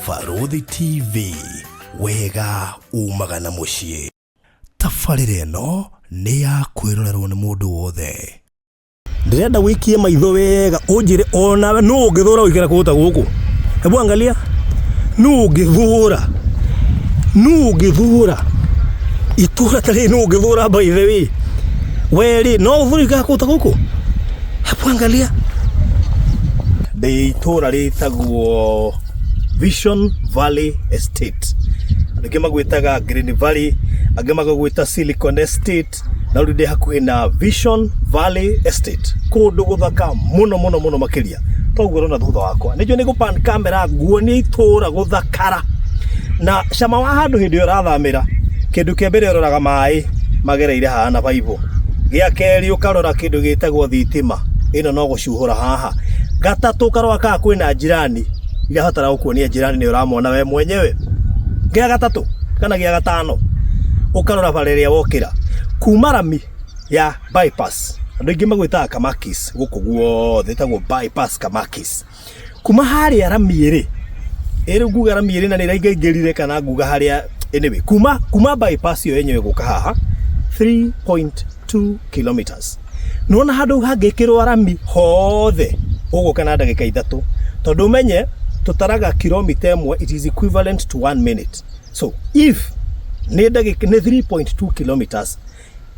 Barũthi TV, wega umaga na mũciĩ. Tabarĩra ĩno nĩ ya kwĩrorerwo nĩ mũndũ wothe. Ndĩrenda wĩikie maitho wega ũnjĩre onawe nũ ũngĩthũra gũikara kũndũ ta gũkũ. Hebu angalia, nũ ũngĩthũra, nũ ũngĩthũra itũra ta rĩrĩ, nũ ũngĩthũra? By the way, we rĩ, no ũthũre gũikara kũndũ ta gũkũ? Hebu angalia, ndĩ itũra rĩtagwo Vision Valley Estate. Andũ aingĩ magwĩtaga Green Valley, angĩ magagwĩta Silicon Estate, na rĩu ndĩ hakuhĩ na Vision Valley Estate, kũndũ gũthaka mũno mũno mũno makĩria. Toguo ũrona thutha wakwa, nĩnjũĩ nĩ gũpan camera nguonie itũra gũthakara na cama wa handũ. Hĩndĩ ĩyo ũrathamĩra, kĩndũ kĩa mbere ũroraga maĩ magereire haha na baibũ, gĩa kerĩ ũkarora kĩndũ gĩtagwo thitima ĩno no gũcuhũra haha, gatatũ ũkarora kana kwĩna njirani. Irabatara gũkuonia njirani nĩ ũramona we mwenyewe. Gĩa gatatũ kana gĩa gatano, ũkarora bara ĩrĩa wokĩra kuma rami ya bypass. Andũ aingĩ magwĩtaga Kamakis, gũkũ guothe ĩtagwo bypass Kamakis. Kuma harĩa rami ĩrĩ ĩrĩ, nguga rami ĩrĩ na nĩ ĩraingaingĩrire kana nguga harĩa, anyway, kuma bypass ĩyo yenyewe gũka haha 3.2 kilometers. Nĩwona handũ hangĩkĩrwo rami hothe ũgũka na ndagĩka 3, tondũ ũmenye tũtaraga kilomita 1, it is equivalent to 1 minute. So if nĩ ndagĩka nĩ 3.2 kilometers,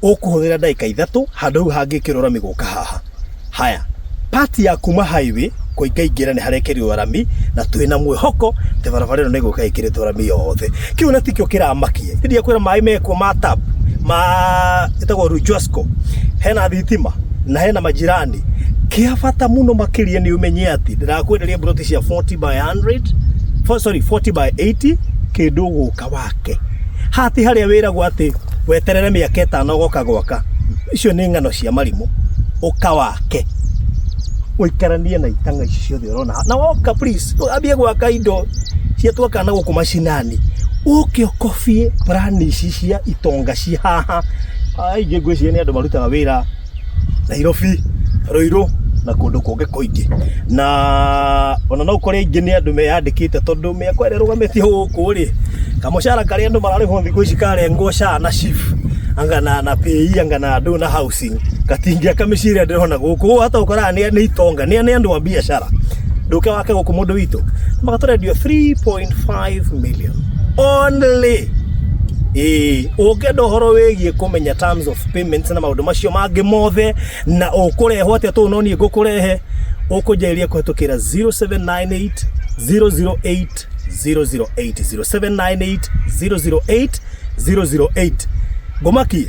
ũkũhũthĩra ndagĩka 3 handũ hau hangĩkĩrwo rami gũka haha. Haya, part ya kuma highway kũingaingĩra nĩ harekĩrirwo rami, na twĩna mwĩhoko atĩ barabara ĩno nĩ ĩgũka ĩkĩrĩtwo rami yothe. Kĩu na tikĩo kĩramakia, ndiria kwĩra maĩ mekuo ma tap ma ĩtagwo Rujosco, hena thitima na hena majirani. Kĩa bata mũno makĩria nĩ ũmenye atĩ ndĩrakwenderia broti cia 40 by 100, for, sorry, 40 by 80. Kĩndũ ũgũka wake hati harĩa wĩragwo atĩ weterere mĩaka 5 ũgoka gwaka, icio nĩ ng'ano cia marimũ. Ũka wake ũikaranie na itang'a ici ciothe ũrona haha. Na woka, please, ambie gwaka indo cia twaka na gũkũ macinani, ũke ũkobie plan ici cia itonga ci haha. Aingĩ ngwĩciria nĩ andũ marutaga wĩra Nairobi, Ruiru na kũndũ kũngĩ kũingĩ, na ona no ũkore aingĩ nĩ andũ meyandĩkĩte, tondũ mĩako ĩrĩa ĩrũgamĩtio gũkũ rĩ, kamũcara karĩa andũ mararĩhwo thikũ ici karengwo SHA na SHIF anga na PAYE anga na andũ na housing, gatingĩaka mĩciĩ ĩrĩa ndĩrona gũkũ. Ũguo hata ũkoraga nĩ itonga, nĩ andũ a biacara. Ndũke wake gũkũ, mũndũ witũ, magatũrendio 3.5 million only. Ĩĩ, ũngĩenda ũhoro wĩgiĩ kũmenya terms of payments na maũndũ macio mangĩ mothe na ũkũrehwo atĩa, tũũ no niĩ ngũkũrehe, ũkũnjarĩria kũhetũkĩra 0798 008 008, 0798 008 008. Ngũmakie,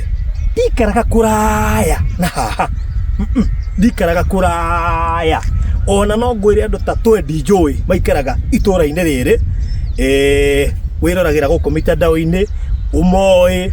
ndikaraga kũraya na haha. Ndikaraga kũraya, ona no ngwĩre andũ ta twendi njũĩ maikaraga itũra-inĩ rĩrĩ. Wĩroragĩra gũkũ mitandao-inĩ, ũmoĩ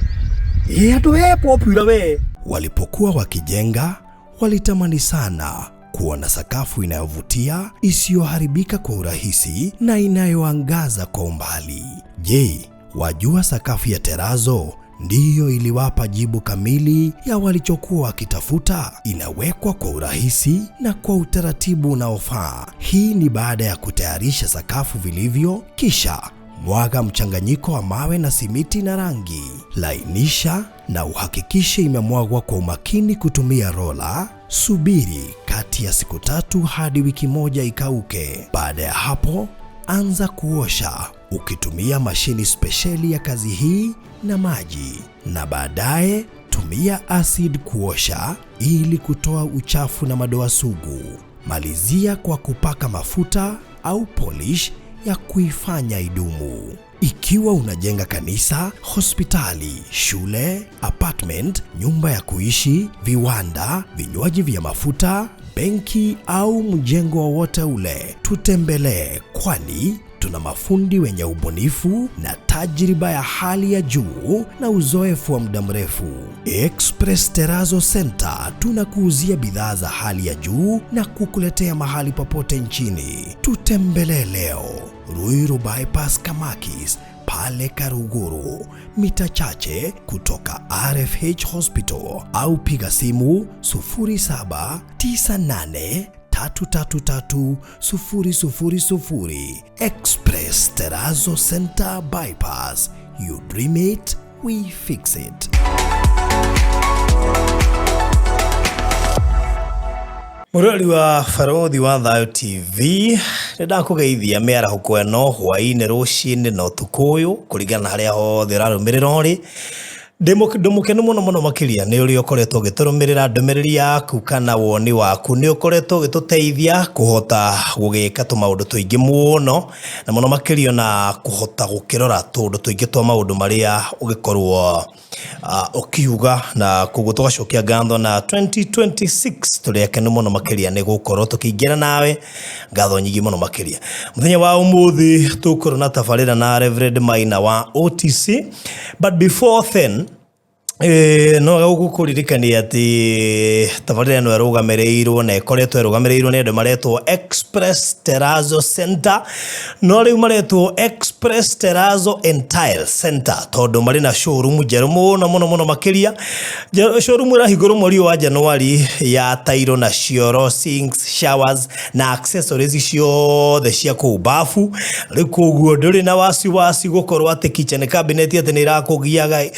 ĩ andũ he popular we. Walipokuwa wakijenga, walitamani sana kuwa na sakafu inayovutia, isiyoharibika kwa urahisi na inayoangaza kwa umbali. Je, wajua sakafu ya terazo ndiyo iliwapa jibu kamili ya walichokuwa wakitafuta? Inawekwa kwa urahisi na kwa utaratibu unaofaa. Hii ni baada ya kutayarisha sakafu vilivyo, kisha mwaga mchanganyiko wa mawe na simiti na rangi. Lainisha na uhakikishe imemwagwa kwa umakini kutumia rola. Subiri kati ya siku 3 hadi wiki 1 ikauke. Baada ya hapo, anza kuosha ukitumia mashini spesheli ya kazi hii na maji, na baadaye tumia acid kuosha ili kutoa uchafu na madoa sugu. Malizia kwa kupaka mafuta au polish ya kuifanya idumu. Ikiwa unajenga kanisa, hospitali, shule, apartment, nyumba ya kuishi, viwanda, vinywaji vya mafuta, benki au mjengo wowote ule, tutembelee, kwani tuna mafundi wenye ubunifu na tajriba ya hali ya juu na uzoefu wa muda mrefu. Express Terrazzo Center tunakuuzia bidhaa za hali ya juu na kukuletea mahali popote nchini. Tutembelee leo, Ruiru Bypass Kamakis, pale Karuguru, mita chache kutoka RFH Hospital, au piga simu 0798 333 000. Express Terrazzo Center Bypass. You dream it, we fix it. Mũrori wa Barũthi wa Thayũ TV, nĩ ndakũgeithia mĩarahũko ĩno hwaĩ-inĩ, rũcinĩ na ũtukũ ũyũ, kũringana na harĩa hothe ũrarũmĩrĩra ũrĩ. Ndĩ mũkenu mũno mũno makĩria nĩ ũrĩa ũkoretwo ũgĩtũrũmĩrĩra ndũmĩrĩri yaku kana woni waku, nĩ ũkoretwo ũgĩtũteithia kũhota gũgĩka tũmaũndũ tũingĩ mũno, na mũno makĩria na kũhota gũkĩrora tũũndũ tũingĩ twa maũndũ marĩa ũgĩkorwo ũkiuga, na koguo tũgacokia ngatho. Na 2026 tũrĩ akenu mũno makĩria nĩ gũkorwo tũkĩingĩra nawe, ngatho nyingĩ mũno makĩria. Mũthenya wa ũmũthĩ tũgũkorwo na tabarĩra na Reverend Maina wa OTC, but before then, no gũkũririkania atĩ tabarĩra ĩno ĩrũgamĩrĩirwo na ĩkoretwo ĩrũgamĩrĩirwo nĩ andũ maretwo Express Terrazzo Center, no rĩu maretwo Express Terrazzo and Tile Center tondũ marĩ na showroom njerũ mũno mũno mũno makĩria. Showroom ĩrahingũrwo mweri ũyũ wa Januari ya tairo na cioro, sinks, showers na accessories ciothe cia kũu bafu. Rĩu koguo ndũrĩ na wasiwasi gũkorwo atĩ kitchen cabinet atĩ nĩ ĩrakũgiaga,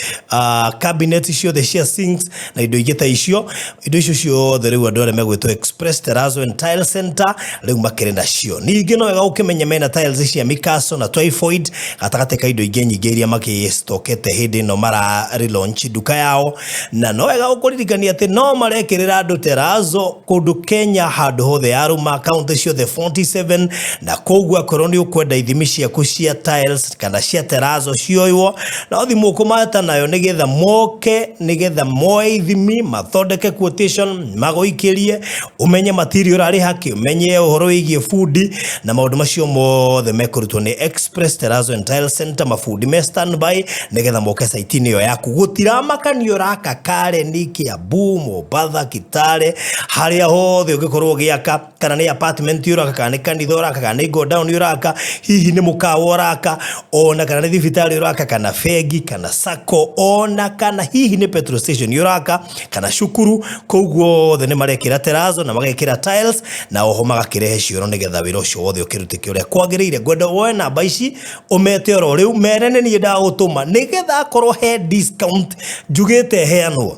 cabinet ciothe cia sinks na indo ingĩ ta icio, indo icio ciothe rĩu andũ arĩa megwĩtwo Express Terrazzo and Tile Center rĩu makĩrĩ nacio. Ningĩ no wega ũkĩmenye mena tiles cia Mikaso na Twyford, gatagatĩ ka indo ingĩ nyingĩ iria makĩstokete hĩndĩ ĩno mara relaunch nduka yao. Na no wega ũkũririkania atĩ no marekĩrĩra andũ terrazzo kũndũ Kenya handũ hothe yarũma, kaunti ciothe 47, na koguo akorwo nĩ ũkwenda ithimi ciaku cia tiles kana cia terrazzo cioywo, no thimũ ũkũmata nayo nĩgetha moke, nĩgetha moe ithimi, mathondeke quotation, magũikĩrie, ũmenye material ũrarĩha kĩ, ũmenye ũhoro wĩgiĩ bundi na maũndũ macio mothe mekũrutwo nĩ Express Terrazzo and Tile Center. Mabundi me standby nĩgetha moke site-inĩ ĩyo yaku. Gũtiramakanio ũraka Karen, Kiambu, Mombatha, Kitale, harĩa hothe ũngĩkorwo ũgĩaka, kana nĩ apartment ũraka, kana nĩ kanitha ũraka, kana nĩ godown ũraka, hihi nĩ mũkawa ũraka, ona kana nĩ thibitarĩ ũraka, kana bengi, kana sacco, ona kana hihi nĩ petrol station ũraka, kana cukuru, kũu guothe nĩ marekĩra terrazzo na magekĩra tiles, na oho magakĩrehe cioro nĩgetha wĩra ũcio wothe ũkĩrutĩke ũrĩa kwagĩrĩire. Ngwenda woe namba ici ũmete oro rĩu, mere nĩ niĩ ndagũtũma, nĩgetha akorwo he discount njugĩte heanwo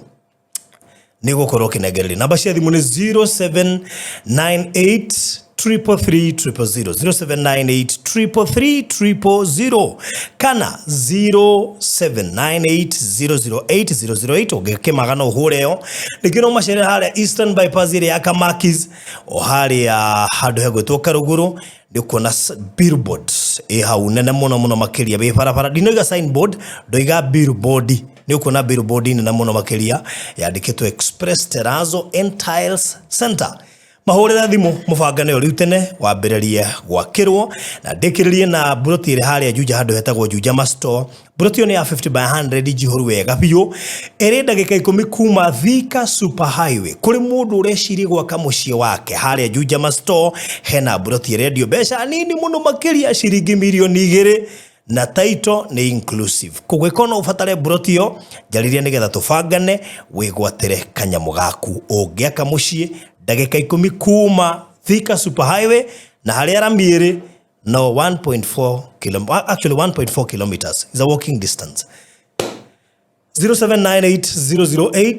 nĩ gũkorwo ũkĩnengereria. Namba cia thimũ nĩ 0798 333 000, 0798 333 000 kana 0798 008 008. Ũngĩkĩmaga no ũhũre ĩyo. Ningĩ no macerere harĩa Eastern Bypass ĩrĩa ya Kamakis, o harĩa handũ hegwĩtwo Karuguru, nĩ ũkuona billboard ĩ hau nene mũno mũno makĩria wĩ barabara. Ndinoiga signboard, ndoiga billboard. Nĩ ũkuona billboard nene mũno makĩria yandĩkĩtwo Express Terrazzo and Tiles Center. Mahũrĩre thimũ mũbangane ũrĩu tene wambĩrĩrie gwakĩrwo. Na ndĩkĩrĩrie na mburoti ĩrĩ harĩa Juja, handũ hetagwo Juja Masto. Mburoti ĩyo nĩ ya 50 by 100, njihũru wega biũ, ĩrĩ ndagĩka 10 kuma Thika Super Highway. Kũrĩ mũndũ ũreciria gwaka mũciĩ wake harĩa Juja Masto, hena mburoti ĩrendio mbeca nini mũno makĩria, ciringi mirioni 2, na title nĩ inclusive. Koguo ĩkorwo no ũbatare mburoti ĩyo, njarĩrie nĩgetha tũbangane wĩgwatĩre kanyamũ gaku ũngĩaka mũciĩ, ndagĩka 10 kuma Thika Super Highway, na harĩa rami ĩrĩ no 1.4 km, actually 1.4 kilometers is a walking distance. 0798 008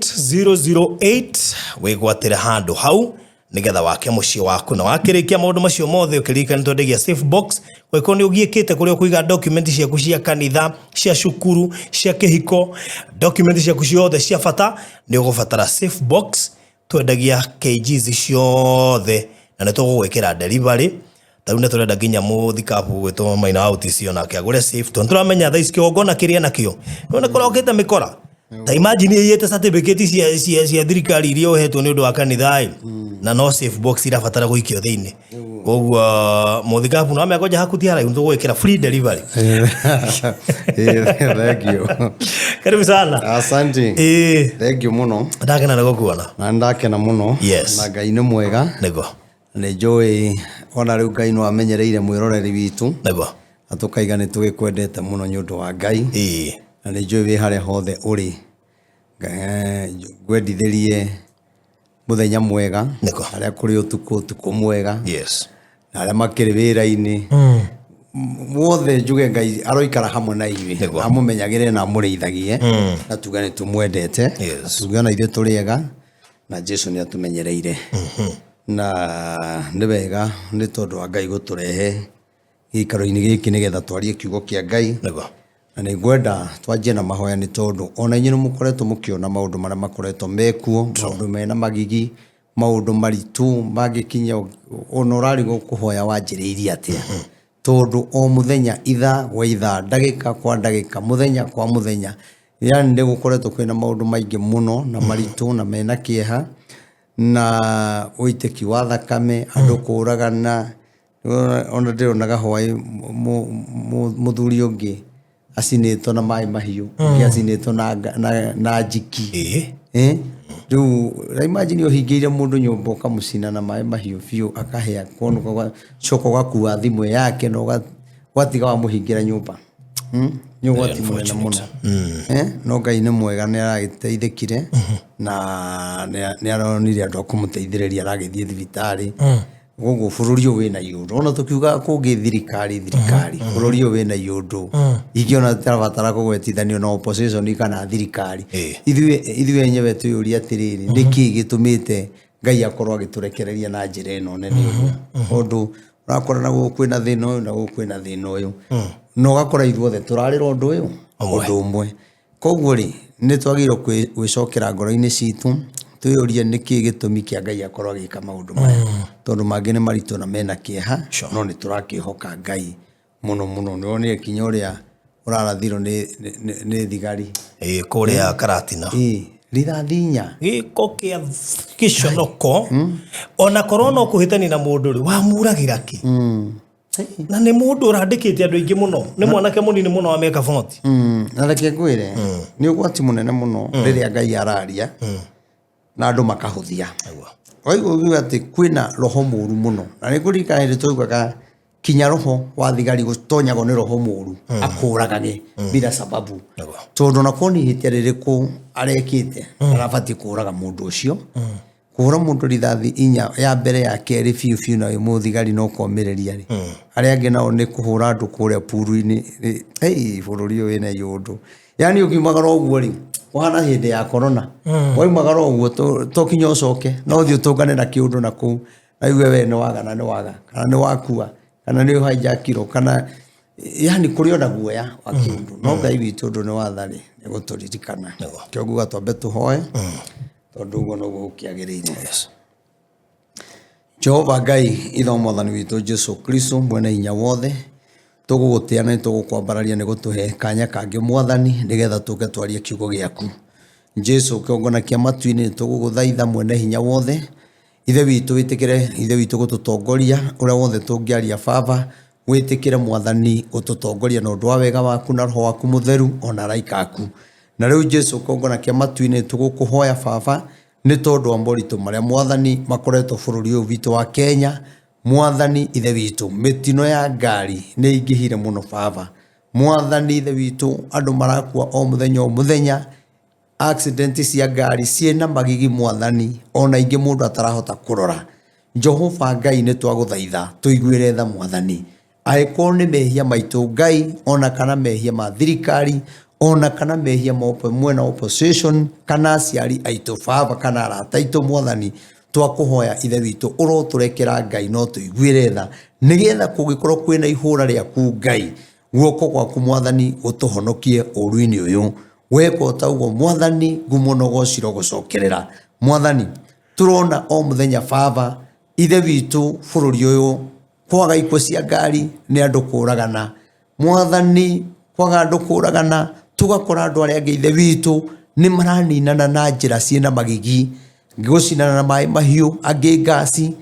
008, wĩgwatĩre handũ hau nĩgetha wake mũciĩ waku. Na wakĩrĩkia maũndũ macio mothe, ũkĩririkana twendagia safe box. Gwĩkorwo nĩ ũgiĩkĩte kũrĩa ũkũiga document ciaku cia kanitha, cia cukuru, cia kĩhiko, document ciaku ciothe cia bata, nĩ ũgũbatara safe box. Twendagia kgs ciothe na nĩ tũgũgwĩkĩra delivery. Ta rĩu nĩ tũrenda nginya mũthikabu gwĩtwo Maina wa OTC onake agũre safe, tondũ tũramenya thaa ici kĩgongona kĩrĩa nakĩo nĩ kũrokĩte mĩkora. Ta imagine iyĩte certificate cia thirikari iria ũhetwo nĩ ũndũ wa kanitha ĩ, na no safe box irabatara gũikio thĩinĩ. Koguo mũthikabu no mekonja haku ti haraihu, tũgũgwĩkĩra free delivery. Thank you. Karibu sana. Asante. Thank you mũno. Ndakena nĩ gũkuona. Na ndakena mũno. Na Ngai nĩ mwega. Nĩ njũĩ ona rĩu Ngai no amenyereire mwĩroreri witũ. Na tũkaiga nĩ tũgĩkwendete mũno nĩ ũndũ wa Ngai. Na nĩ njũĩ wĩ harĩa hothe ũrĩ. Ngwendithĩrie Mũthenya mwega. Nĩguo. Arĩa kũrĩ ũtukũ, ũtukũ mwega. Yes. Na arĩa makĩrĩ wĩra-inĩ wothe, njuge Ngai aroikara hamwe na inyuĩ. Nĩguo. Amũmenyagĩrĩre na amũrĩithagie, na tuge nĩ tũmwendete. Yes. Na tuge ona ithuĩ tũrĩ ega na Jesu nĩ atũmenyereire, na nĩ wega nĩ tondũ wa Ngai gũtũrehe gĩikaro-inĩ gĩkĩ nĩgetha twarie kiugo kĩa Ngai. Nĩguo. Na nĩ ngwenda twanjie na mahoya, nĩ tondũ ona inyuĩ nĩ mũkoretwo mũkĩona maũndũ marĩa makoretwo mekuo, maũndũ mena magigi, maũndũ maritũ mangĩkinya ona ũrarigwo kũhoya wanjĩrĩirie atĩa, tondũ o mũthenya, ithaa gwa ithaa, ndagĩka kwa ndagĩka, mũthenya kwa mũthenya, yani nĩ gũkoretwo kwĩna maũndũ maingĩ mũno na maritũ na mena kĩeha na ũitĩki wa thakame, andũ kũragana. Ona ndĩronaga hwaĩ mũthuri ũngĩ acinĩtwo na maĩ mahiũ, ũngĩ acinĩtwo na njiki. Ĩĩ. Rĩu ra imagine ũhingĩire mũndũ nyũmba, ũkamũcina na maĩ mahiũ biũ, akahĩa konuka, ũgacoka ũgakua thimũ yake na ũgatiga wamũhingĩra nyũmba. Nĩ ũgwati mũnene mũno. No Ngai nĩ mwega, nĩ aragĩteithĩkire na nĩ aronire andũ a kũmũteithĩrĩria, aragĩthiĩ thibitarĩ. Koguo bũrũri ũyũ wĩna iũndũ, ona tũkiuga kũngĩ thirikari, bũrũri ũyũ wĩna iũndũ ingĩona tarabatara kũgwetithanio na opposition kana thirikari. Ithuĩ enyewe twĩyũrie atĩrĩrĩ, nĩkĩ gĩtũmĩte Ngai akorwo agĩtũrekereria na njĩra ĩno nene ũguo? Tondũ ũrakora na gũkũ kwĩna thĩna ũyũ, na gũkũ kwĩna thĩna ũyũ, na ũgakora ithuothe tũrarĩra ũndũ ũyũ, Ũmwe. Ũndũ ũmwe. Koguo rĩ, nĩ twagĩrĩirwo gwĩcokera ngoro-inĩ citũ, twĩyũrie nĩkĩ gĩtũmi kĩa Ngai akorwo agĩka maũndũ maya, tondũ mangĩ nĩ maritũ na mena kĩeha. No nĩ tũrakĩhoka Ngai mũno mũno. Nĩ wonire kinya ũrĩa ũrarathirwo nĩ thigari. Ĩĩ, kũrĩa Karatina. Ĩĩ, rithathi 4. Gĩko kĩa gĩconoko, ona korwo no kũhĩtania na mũndũ rĩ, wamuragĩra kĩ? Na nĩ mũndũ ũrandĩkĩte andũ aingĩ mũno, nĩ mwanake mũnini mũno wa mĩaka 40. Na reke ngwĩre, nĩ ũgwati mũnene mũno rĩrĩa Ngai araria na andũ makahũthia. Waigua uge atĩ kwĩna roho mũru mũno, na nĩ ngũririkana hĩndĩ twaugaga kinya roho wa thigari gũtonyagwo nĩ roho mũru akũragage bila sababu, tondũ ona korwo nĩ ihĩtia rĩrĩkũ arekĩte, arabatiĩ kũraga mũndũ ũcio. Kũhũra mũndũ rithathi 4 ya mbere, ya kerĩ biũ biũ, na wĩ mũthigari no komĩrĩria rĩ, arĩa angĩ nao nĩ kũhũra andũ kũrĩa puru-inĩ. Hey, bũrũri ũyũ wĩna iũndũ, yani ũkiumagara ũguo rĩ, ũhana hĩndĩ ya corona, waumagara ũguo to kinya ũcoke no ũthiĩ ũtũngane na kĩũndũ na kũu, na igue we nĩ waga na nĩ waga, kana nĩ wakua, kana nĩ ũhaijakirwo, kana yani kũrĩ ona guoya wa kĩũndũ. No Ngai witũ ũndũ nĩ watharĩ nĩ gũtũririkana. Kĩo nguga twambe tũhoe, tondũ ũguo noguo gũkĩagĩrĩire. Jehova Ngai ithe wa mwathani witũ Jesu Kristo, mwene hinya wothe, tũgũgũtĩa na nĩtũgũkwambararia nĩ gũtũhe kanya kangĩ, mwathani, nĩgetha tũke twarie kiugo gĩaku. Jesu kĩongona kĩa matu-inĩ, nĩtũgũgũthaitha, mwene hinya wothe ithe witũ, wĩtĩkĩre ithe witũ gũtũtongoria ũrĩa wothe tũngĩaria. Baba, wĩtĩkĩre mwathani gũtũtongoria na ũndũ wa wega waku na roho waku mũtheru ona araika aku. Na rĩu Jesu kĩongona kĩa matu-inĩ, tũgũkũhoya baba, nĩ tondũ wa moritũ marĩa mwathani makoretwo bũrũri ũyũ witũ wa Kenya. Mwathani ithe witũ, mĩtino ya ngari nĩ ingĩhire mũno. Baba mwathani ithe witũ, andũ marakua o mũthenya o mũthenya, accident cia ngari ciĩna magigi mwathani, ona ingĩ mũndũ atarahota kũrora. Jehova Ngai, nĩ twagũthaitha tũiguĩre tha mwathani, angĩkorwo nĩ mehia maitũ Ngai, ona kana mehia ma thirikari, ona kana mehia ma mwena opposition, kana aciari aitũ baba, kana arata aitũ mwathani, twakũhoya ithe witũ ũrotũrekera Ngai, no tũiguĩre tha, nĩgetha kũngĩkorwo kwĩna ihũra rĩaku Ngai, guoko gwaku mwathani gũtũhonokie ũru-inĩ ũyũ. Weka o ta ũguo mwathani, ngumo na ũgociro gũcokerera mwathani. Tũrona o mũthenya baba ithe witũ, bũrũri ũyũ kwaga ikuũ cia ngari nĩ andũ kũragana mwathani, kwaga andũ kũragana, tũgakora andũ arĩa angĩ ithe witũ nĩ maraninana na njĩra ciĩna magigi, gũcinana na maĩ mahiũ, angĩ ngasi,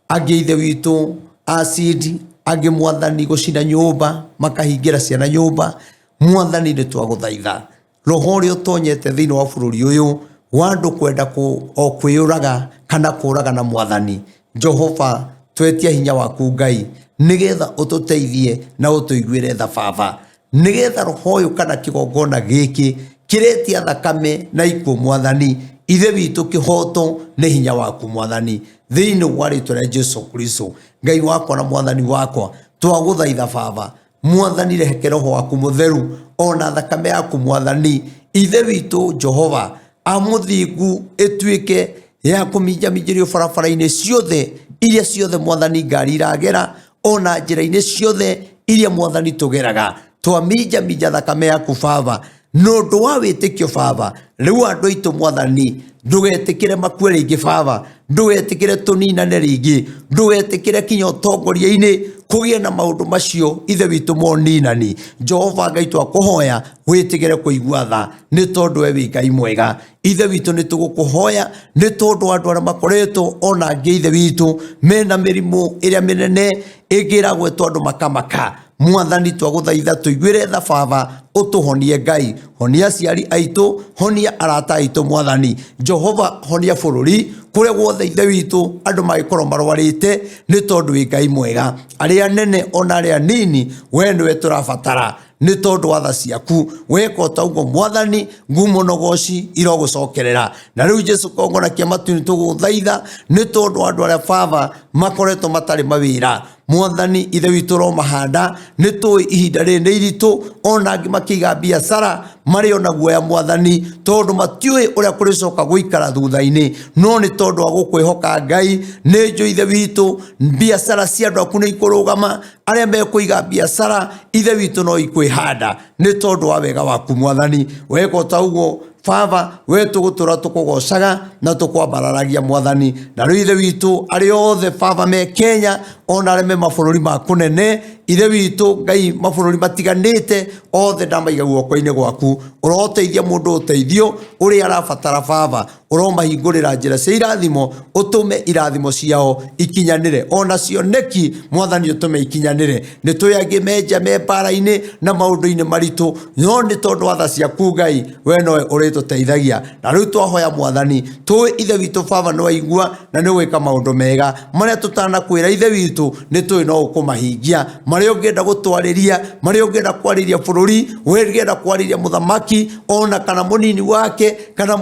angĩ ithe witũ acid, angĩ mwathani gũcina nyũmba, makahingĩra ciana nyũmba. Mwathani, nĩ twagũthaitha, roho ũrĩa ũtonyete thĩinĩ wa bũrũri ũyũ wa andũ kwenda o kwĩyũraga kana kũragana, mwathani Jehova, twetia hinya waku Ngai, nĩgetha ũtũteithie na ũtũiguĩre tha baba, nĩgetha roho ũyũ kana kĩgongona gĩkĩ kĩretia thakame na ikuũ mwathani. Ithe witũ, kĩhoto nĩ hinya waku Mwathani, thĩinĩ wa rĩtwa rĩa Jesu Kristo. Ngai wakwa na Mwathani wakwa, twagũthaitha Baba Mwathani, reke roho waku mũtheru ona thakame yaku Mwathani Ithe witũ Jehova amũthingu ĩtuĩke ya kũminjaminjĩrio barabara-inĩ ciothe iria ciothe Mwathani ngari iragera, ona njĩra-inĩ ciothe iria Mwathani tũgeraga. Twaminjaminja thakame yaku Baba na ũndũ wa wĩtĩkio Baba. Rĩu andũ aitũ Mwathani, ndũgetĩkĩre makue rĩngĩ Baba, ndũgetĩkĩre tũninane rĩngĩ, ndũgetĩkĩre kinya ũtongoria-inĩ kũgĩe na maũndũ macio Ithe witũ moninani. Jehova Ngai, twakũhoya wĩtĩkĩre kũigua tha, nĩ tondũ we wĩ Ngai mwega. Ithe witũ, nĩ tũgũkũhoya nĩ tondũ andũ arĩa makoretwo ona angĩ, Ithe witũ, mena mĩrimũ ĩrĩa mĩnene ĩngĩ ĩragwetwo andũ makamaka. Mwathani, twagũthaitha tũiguĩre tha Baba, ũtũhonie. Ngai, honia aciari aitũ, honia arata aitũ. Mwathani Jehova, honia bũrũri kũrĩa guothe, Ithe witũ, andũ magĩkorwo marwarĩte, nĩ tondũ wĩ Ngai mwega. Arĩa nene ona arĩa nini, we nĩwe tũrabatara, nĩ tondũ wa tha ciaku. Weka o ta ũguo Mwathani, ngumo na ũgoci irogũcokerera. Na rĩu Jesu kongona kĩa matu-inĩ, tũgũthaitha nĩ tondũ wa andũ arĩa Baba makoretwo matarĩ mawĩra. Mwathani Ithe witũ, ũromahanda, nĩ tũĩ ihinda rĩrĩ nĩ iritũ, ona angĩ makĩiga biacara marĩ ona guoya Mwathani, tondũ matiũĩ ũrĩa kũrĩcoka gũikara thutha-inĩ. No nĩ tondũ wa gũkwĩhoka Ngai, nĩ njũĩ Ithe witũ biacara cia andũ aku nĩ ikũrũgama. Arĩa mekũiga biacara, Ithe witũ, no ikwĩhanda nĩ tondũ wa wega waku Mwathani. Weka o ta ũguo Baba, we tũgũtũra tũkũgocaga na tũkwambararagia Mwathani. Na rĩu Ithe witũ, arĩa othe Baba me Kenya ona arĩa me mabũrũri ma kũnene, Ithe witũ Ngai, mabũrũri matiganĩte, othe ndamaiga guoko-inĩ gwaku. Ũroteithia mũndũ ũteithio ũrĩa arabatara Baba, ũromahingũrĩra njĩra cia irathimo, ũtũme irathimo ciao ikinyanĩre, ona cioneki Mwathani ũtũme ikinyanĩre. Nĩ tũĩ angĩ menja me mbara-inĩ na maũndũ-inĩ maritũ, no nĩ tondũ wa tha ciaku Ngai, we nowe ũrĩtũteithagia. Na rĩu twahoya Mwathani, tũĩ Ithe witũ Baba nĩ waigua na nĩ ũgwĩka maũndũ mega marĩa tũtanakwĩra. Ithe witũ, nĩ tũĩ no ũkũmahingia, marĩa ũngĩenda gũtwarĩria, marĩa ũngĩenda kwarĩria bũrũri, we ũngĩenda kwarĩria mũthamaki ona kana mũnini wake, kana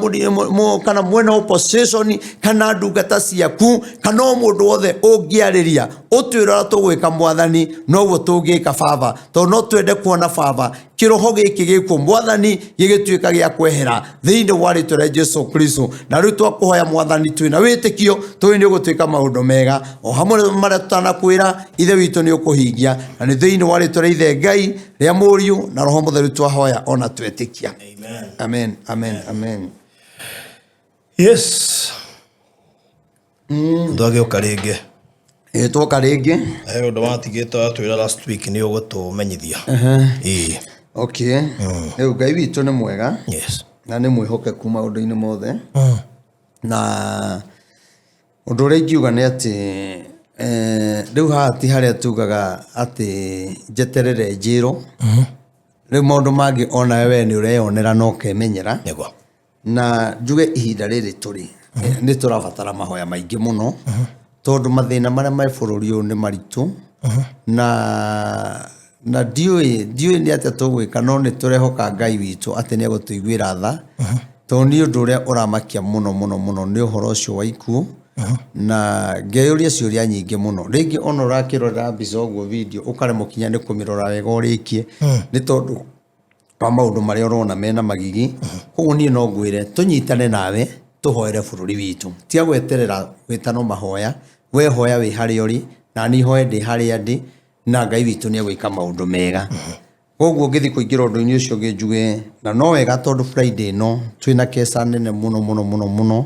kana mwena opposition, kana ndungata ciaku, kana o mũndũ wothe ũngĩarĩria, ũtwĩre ũrĩa tũgwĩka Mwathani, noguo tũngĩka Baba, tondũ no twende kuona Baba kĩroho gĩkĩ gĩkuo Mwathani gĩgĩtuĩka gĩa kwehera thĩinĩ wa rĩtwa rĩa Jesu Kristo. Na rĩu twakũhoya Mwathani, twĩna wĩtĩkio tũĩ nĩ ũgũtuĩka maũndũ mega o hamwe na marĩa tũtanakwĩra, Ithe witũ, nĩ ũkũhingia. Na nĩ thĩinĩ wa rĩtwa rĩa Ithe Ngai, rĩa Mũriũ na Roho Mũtheru twahoya ona twetĩkia. Amen, amen, amen. Yes, twagĩũka rĩngĩ. Ĩ, twoka rĩngĩ. He ũndũ watigĩte watwĩra last week nĩ ũgũtũmenyithia. Ĩĩ. Okay, rĩu Ngai witũ nĩ mwega na nĩ mwĩhokeku maũndũ-inĩ mothe. Na ũndũ ũrĩa ingiuga nĩ atĩ rĩu haha ti harĩa tugaga atĩ njeterere njĩrwo. Rĩu maũndũ mangĩ onawe we nĩ ũreyonera na ũkemenyera. Na njuge ihinda rĩrĩ tũrĩ nĩ tũrabatara mahoya maingĩ mũno, tondũ mathĩna marĩa me bũrũri ũyũ nĩ maritũ, na ndiũĩ nĩ atĩa tũgwĩka, no nĩ tũrehoka Ngai witũ atĩ nĩ egũtũiguĩra tha, tondũ nĩ ũndũ ũrĩa ũramakia mũno mũno mũno nĩ ũhoro ũcio wa ikuũ. Na ngeyũria ciũria nyingĩ mũno. Rĩngĩ ona ũrakĩrorera mbica ũguo, video, ũkaremwo kinya nĩ kũmĩrora wega ũrĩkie, nĩ tondũ wa maũndũ marĩa ũrona mena magigi. Koguo niĩ no ngwĩre tũnyitane nawe tũhoere bũrũri witũ. Tiga gweterera wĩtano mahoya, we hoya wĩ harĩa ũrĩ, na niĩ hoe ndĩ harĩa ndĩ, na Ngai witũ nĩ egwĩka maũndũ mega. Koguo ngĩthiĩ kũingĩra ũndũ-inĩ ũcio ũngĩ njuge, na no wega tondũ Friday ĩno twĩna keca nene mũno mũno mũno mũno,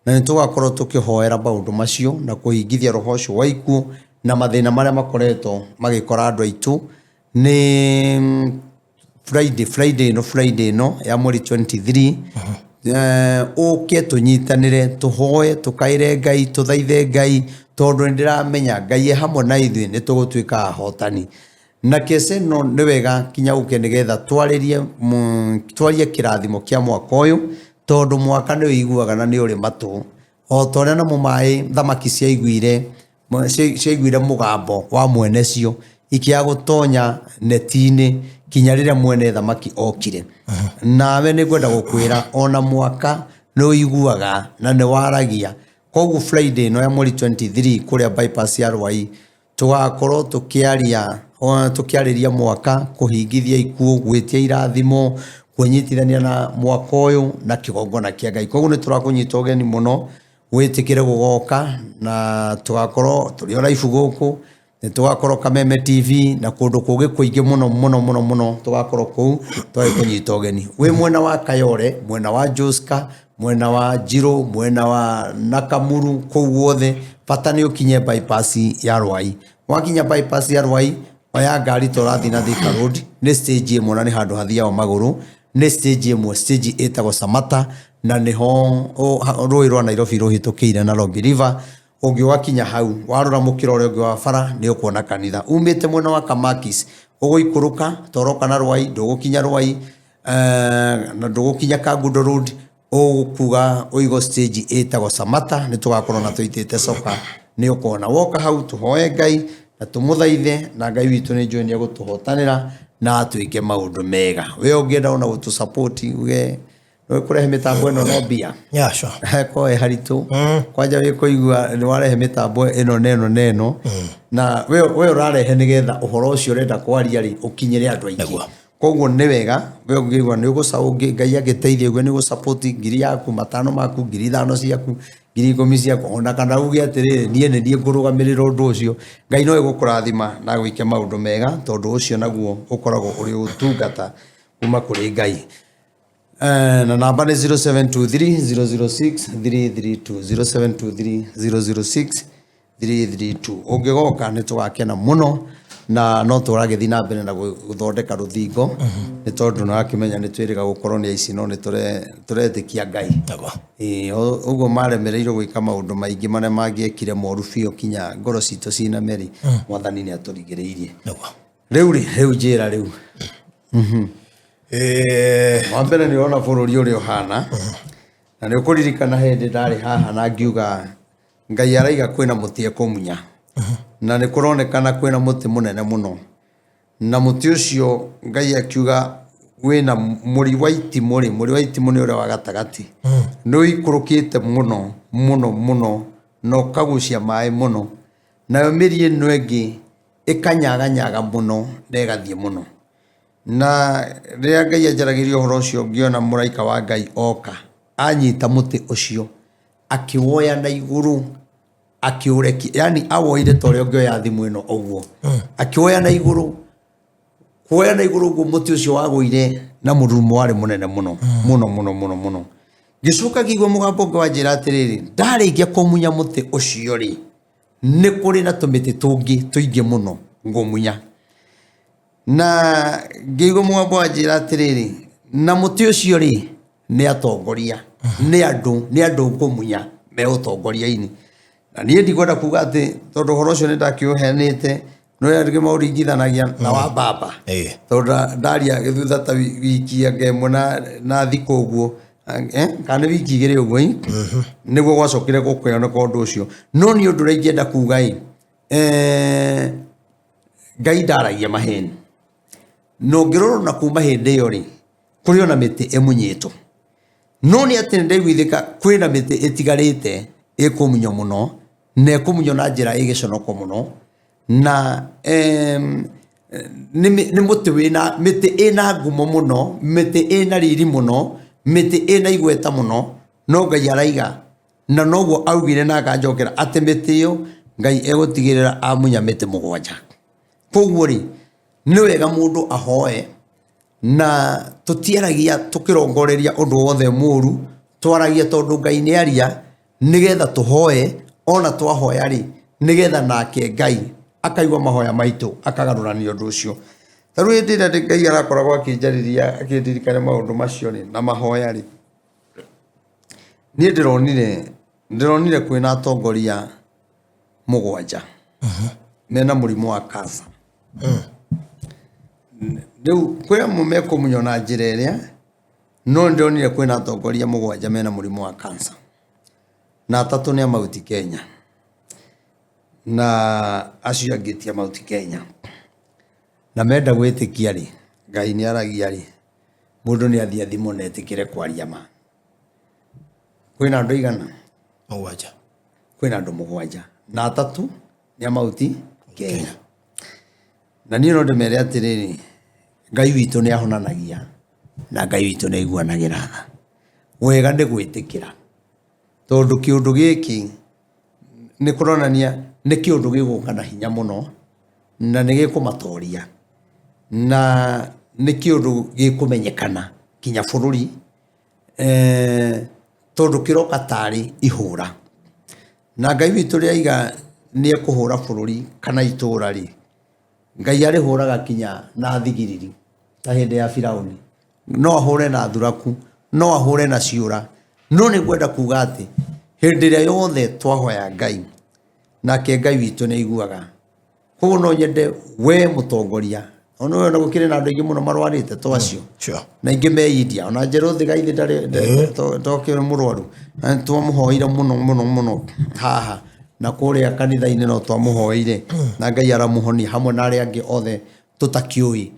na nĩ tũgakorwo tũkĩhoera maũndũ macio na kũhingithia roho ũcio wa ikuũ na mathĩna marĩa makoretwo magĩkora andũ aitũ. Nĩ Friday, Friday ĩno ya mweri 23, ũke tũnyitanĩre, tũhoe, tũkaĩre Ngai, tũthaithe Ngai, tondũ nĩ ndĩramenya Ngai e hamwe na ithuĩ, nĩ tũgũtuĩka ahotani. Na kece ĩno nĩ wega kinya ũke nĩgetha twarĩrie, twarie kĩrathimo kĩa mwaka ũyũ, tondũ mwaka nĩ ũiguaga na nĩ ũrĩ matũ, o ta ũrĩa namo maĩ thamaki ciaiguire mũgambo wa mwene cio, ikĩaga gũtonya neti-inĩ kinya rĩrĩa mwene thamaki okire. Nawe nĩ ngwenda gũkwĩra ona mwaka Nĩ ũiguaga na nĩ waragia. Koguo Friday ĩno ya mweri 23 kũrĩa bypass ya Rwai tũgakorwo tũkĩaria tũkĩarĩria mwaka, kũhingithia ikuũ, gwĩtia irathimo, kwĩnyitithania na mwaka ũyũ na kĩgongona kĩa Ngai. Koguo nĩ tũrakũnyita ũgeni mũno wĩtĩkĩre gũgoka, na tũgakorwo tũrĩ o live gũkũ, nĩ tũgakorwo Kameme TV na kũndũ kũngĩ kũingĩ mũno mũno mũno mũno, tũgakorwo kũu tũgagĩkũnyita ũgeni. Wĩ mwena wa Kayole, mwena wa Joska, mwena wa Njirũ, mwena wa Nakamuru, kũu guothe bata nĩ ũkinye bypass ya Rwai. Wakinya bypass ya Rwai, oya ngari ta ũrathiĩ na Thika Road, nĩ stage ĩmwe na nĩ handũ hathiagwo magũrũ, nĩ stage ĩmwe, stage ĩtagwo Samata, na nĩho rũĩ rwa Nairobi rũhĩtũkĩire Nairobi River. Ũngĩgakinya hau, warora mũkĩra ũrĩa ũngĩ wa bara, nĩ ũkuona kanitha. Umĩte mwena wa Kamakis, ũgũikũrũka, ta ũroka na Rwai, ndũgũkinya Rwai, na ndũgũkinya Kangundo Road, ũgũkuga ũigo stage ĩtagwo Samata, nĩ tũgakorwo na tũitĩte coka, nĩ ũkuona. Woka hau tũhoe Ngai na tũmũthaithe, na Ngai witũ nĩ njũĩ nĩ egũtũhotanĩra na atwĩke maũndũ mega. We ũngĩenda ona gũtũ support, uge nĩ kũrehe mĩtambo ĩno no mbia. Yeah, sure. Ko ĩ haritũ kwanja wĩ kũigua nĩ warehe mĩtambo ĩno na ĩno na ĩno, na we ũrarehe nĩgetha ũhoro ũcio ũrenda kwaria rĩ ũkinyĩre andũ aingĩ. Nĩguo. Koguo nĩ wega we ũngĩigua nĩ ũgũca ũngĩ Ngai angĩteithia ũguo nĩ ũgũsupport ngiri yaku, matano maku, ngiri ithano ciaku, ngiri ikũmi ciaku, ona kana uge atĩrĩrĩ, niĩ nĩ niĩ ngũrũgamĩrĩra ũndũ ũcio, Ngai no egũkũrathima na agwĩke maũndũ mega, tondũ ũcio naguo ũkoragwo ũrĩ ũtungata kuma kũrĩ Ngai. Na namba nĩ 0723 006 332, 0723 006 332. Ũngĩgoka nĩ tũgakena mũno, na no tũragĩthiĩ na mbere na gũthondeka rũthingo, nĩ tondũ nĩ wakĩmenya nĩ twĩrĩga gũkorwo nĩ aici, no nĩ tũretĩkia Ngai. Nĩguo. Ĩĩ, ũguo maremereirwo gwĩka maũndũ maingĩ marĩa mangĩekire moru biũ kinya ngoro citũ ciname rĩ, Mwathani nĩ atũrigĩrĩirie. Nĩguo. Rĩu rĩ, rĩu njĩra rĩu. Wa mbere nĩ ũrona bũrũri ũrĩa ũhana, na nĩ ũkũririkana hĩndĩ ndarĩ haha na ngiuga Ngai araiga kwĩna mũtĩ ekũmunya, na nĩ kũronekana kwĩna mũtĩ mũnene mũno, na mũtĩ ũcio Ngai akiuga wĩna mũri wa itimũ rĩ, mũri wa itimũ nĩ ũrĩa wa gatagatĩ, nĩ ũikũrũkĩte mũno mũno mũno na ũkagucia maĩ mũno, nayo mĩri ĩno ĩngĩ ĩkanyaganyaga mũno na ĩgathiĩ mũno. Na rĩrĩa Ngai anjaragĩria ũhoro ũcio, ngĩona mũraika wa Ngai oka anyita mũtĩ ũcio, akĩwoya na igũrũ, akĩũrekia, yani awoire ta ũrĩa ũngĩoya thimũ ĩno ũguo, akĩwoya na igũrũ, kuoya na igũrũ ũguo mũtĩ ũcio wagũire na mũrurumo warĩ mũnene mũno mũno mũno mũno mũno. Ngĩcoka ngĩigua mũgambo ũngĩ wanjĩra atĩrĩrĩ, ndarĩkia kũmunya mũtĩ ũcio rĩ, nĩ kũrĩ na tũmĩtĩ tũngĩ tũingĩ mũno ngũmunya. Na ngĩigua mũgambo wanjĩra atĩrĩrĩ, na mũtĩ ũcio rĩ, nĩ atongoria, nĩ andũ, nĩ andũ ngũmunya me ũtongoria-inĩ. Na niĩ ndikwenda kuga atĩ tondũ ũhoro ũcio nĩ ndakĩũheanĩte, no angĩ maũringithanagia na wa baba. Tondũ ndaria thutha ta wiki anga ĩmwe na thikũ ũguo, kana nĩ wiki igĩrĩ ũguo, nĩguo gwacokire gũkĩoneka ũndũ ũcio. No niĩ ũndũ ũrĩa ingĩenda kuga ĩ, Ngai ndaragia maheni. Na ũngĩrora ona kuma hĩndĩ ĩyo rĩ, kũrĩ ona mĩtĩ ĩmunyĩtwo. No nĩ atĩ nĩ ndaiguithĩka kwĩna mĩtĩ ĩtigarĩte ĩkũmunywo mũno, na ĩkũmunywo na njĩra ĩgĩconoko mũno, na nĩ mũtĩ wĩna mĩtĩ ĩna ngumo mũno, mĩtĩ ĩna riri mũno, mĩtĩ ĩna igweta mũno, no Ngai araiga, na noguo augire na akanjokera atĩ mĩtĩ ĩyo Ngai egũtigĩrĩra amunya mĩtĩ mũgwanja. Koguo rĩ, nĩ wega mũndũ ahoe, na tũtiaragia tũkĩrongoreria ũndũ wothe mũru, twaragia tondũ Ngai nĩ aria, nĩgetha tũhoe, ona twahoya rĩ, nĩgetha nake Ngai akaigua mahoya maitũ, akagarũrania ũndũ ũcio. Ta rĩu hĩndĩ ĩrĩa Ngai arakoragwo akĩnjarĩria, akĩndirikania maũndũ macio rĩ, na mahoya rĩ, niĩ ndĩronire kwĩna atongoria mũgwanja mena mũrimũ wa cancer. Rĩu kwĩ amwe mekũmunywo na njĩra ĩrĩa, no ndĩronire kwĩna atongoria mũgwanja mena mũrimũ wa cancer, na atatũ nĩ a Mount Kenya, na acio angĩ ti a Mount Kenya. Na menda gwĩtĩkia rĩ, Ngai nĩ aragia rĩ, mũndũ nĩ athiĩ athimwo na etĩkĩre kwaria ma. Kwĩna andũ aigana? Mũgwanja. Kwĩna andũ mũgwanja na atatũ nĩ a Mauti Kenya. Na niĩ no ndĩmere atĩrĩrĩ, Ngai witũ nĩ ahonanagia na Ngai witũ nĩ aiguanagĩra tha. Wega nĩ gwĩtĩkĩra, tondũ kĩũndũ gĩkĩ nĩ kũronania nĩ kĩũndũ gĩgũka na hinya mũno na nĩ gĩkũmatoria, na nĩ kĩũndũ gĩkũmenyekana kinya bũrũri, tondũ kĩroka tarĩ ihũra. Na Ngai witũ rĩrĩa aiga nĩ ekũhũra bũrũri kana itũra rĩ, Ngai arĩhũraga kinya na thigiriri ta hĩndĩ ya Firauni. No ahũre na thuraku, no ahũre na ciũra. No nĩ ngwenda kuga atĩ hĩndĩ ĩrĩa yothe twahoya Ngai, nake Ngai witũ nĩ aiguaga. Koguo no nyende we mũtongoria, ona we ona gũkĩrĩ na andũ aingĩ mũno marwarĩte to acio. Na aingĩ me India, ona Njerũ Thigaithi ndarĩ tokĩrĩ mũrwaru. Na nĩtwamũhoeire mũno mũno mũno haha na kũrĩa kanitha-inĩ no twamũhoeire na Ngai aramũhonia hamwe na arĩa angĩ othe tũtakĩũĩ,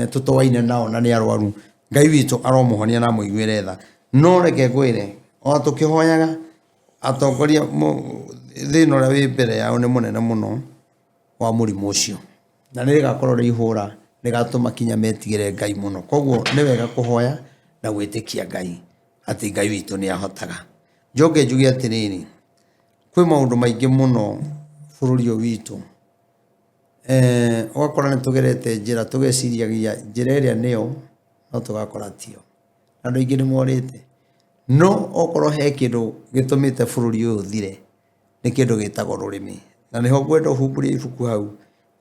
tũtoaine nao na nĩ arwaru. Ngai witũ aromũhonia na amũiguĩre tha. No reke ngwĩre, ona tũkĩhoyaga atongoria thĩna ũrĩa wĩ mbere yao nĩ mũnene mũno wa mũrimũ ũcio. Na nĩ rĩgakorwo rĩ ihũra rĩgatũma kinya metigĩre Ngai mũno. Koguo nĩ wega kũhoya na gwĩtĩkia Ngai atĩ Ngai witũ nĩ ahotaga. Njoke njuge atĩrĩrĩ, kwĩ maũndũ maingĩ mũno bũrũri ũyũ witũ, ũgakora nĩ tũgerete njĩra tũgeciragia njĩra ĩrĩa nĩyo no tũgakora tiyo. Andũ aingĩ nĩ morĩte. No okorwo he kĩndũ gĩtũmĩte bũrũri ũyũ ũthire, nĩ kĩndũ gĩtagwo rũrĩmĩ. Na nĩho ngwenda ũhumbũrie ibuku hau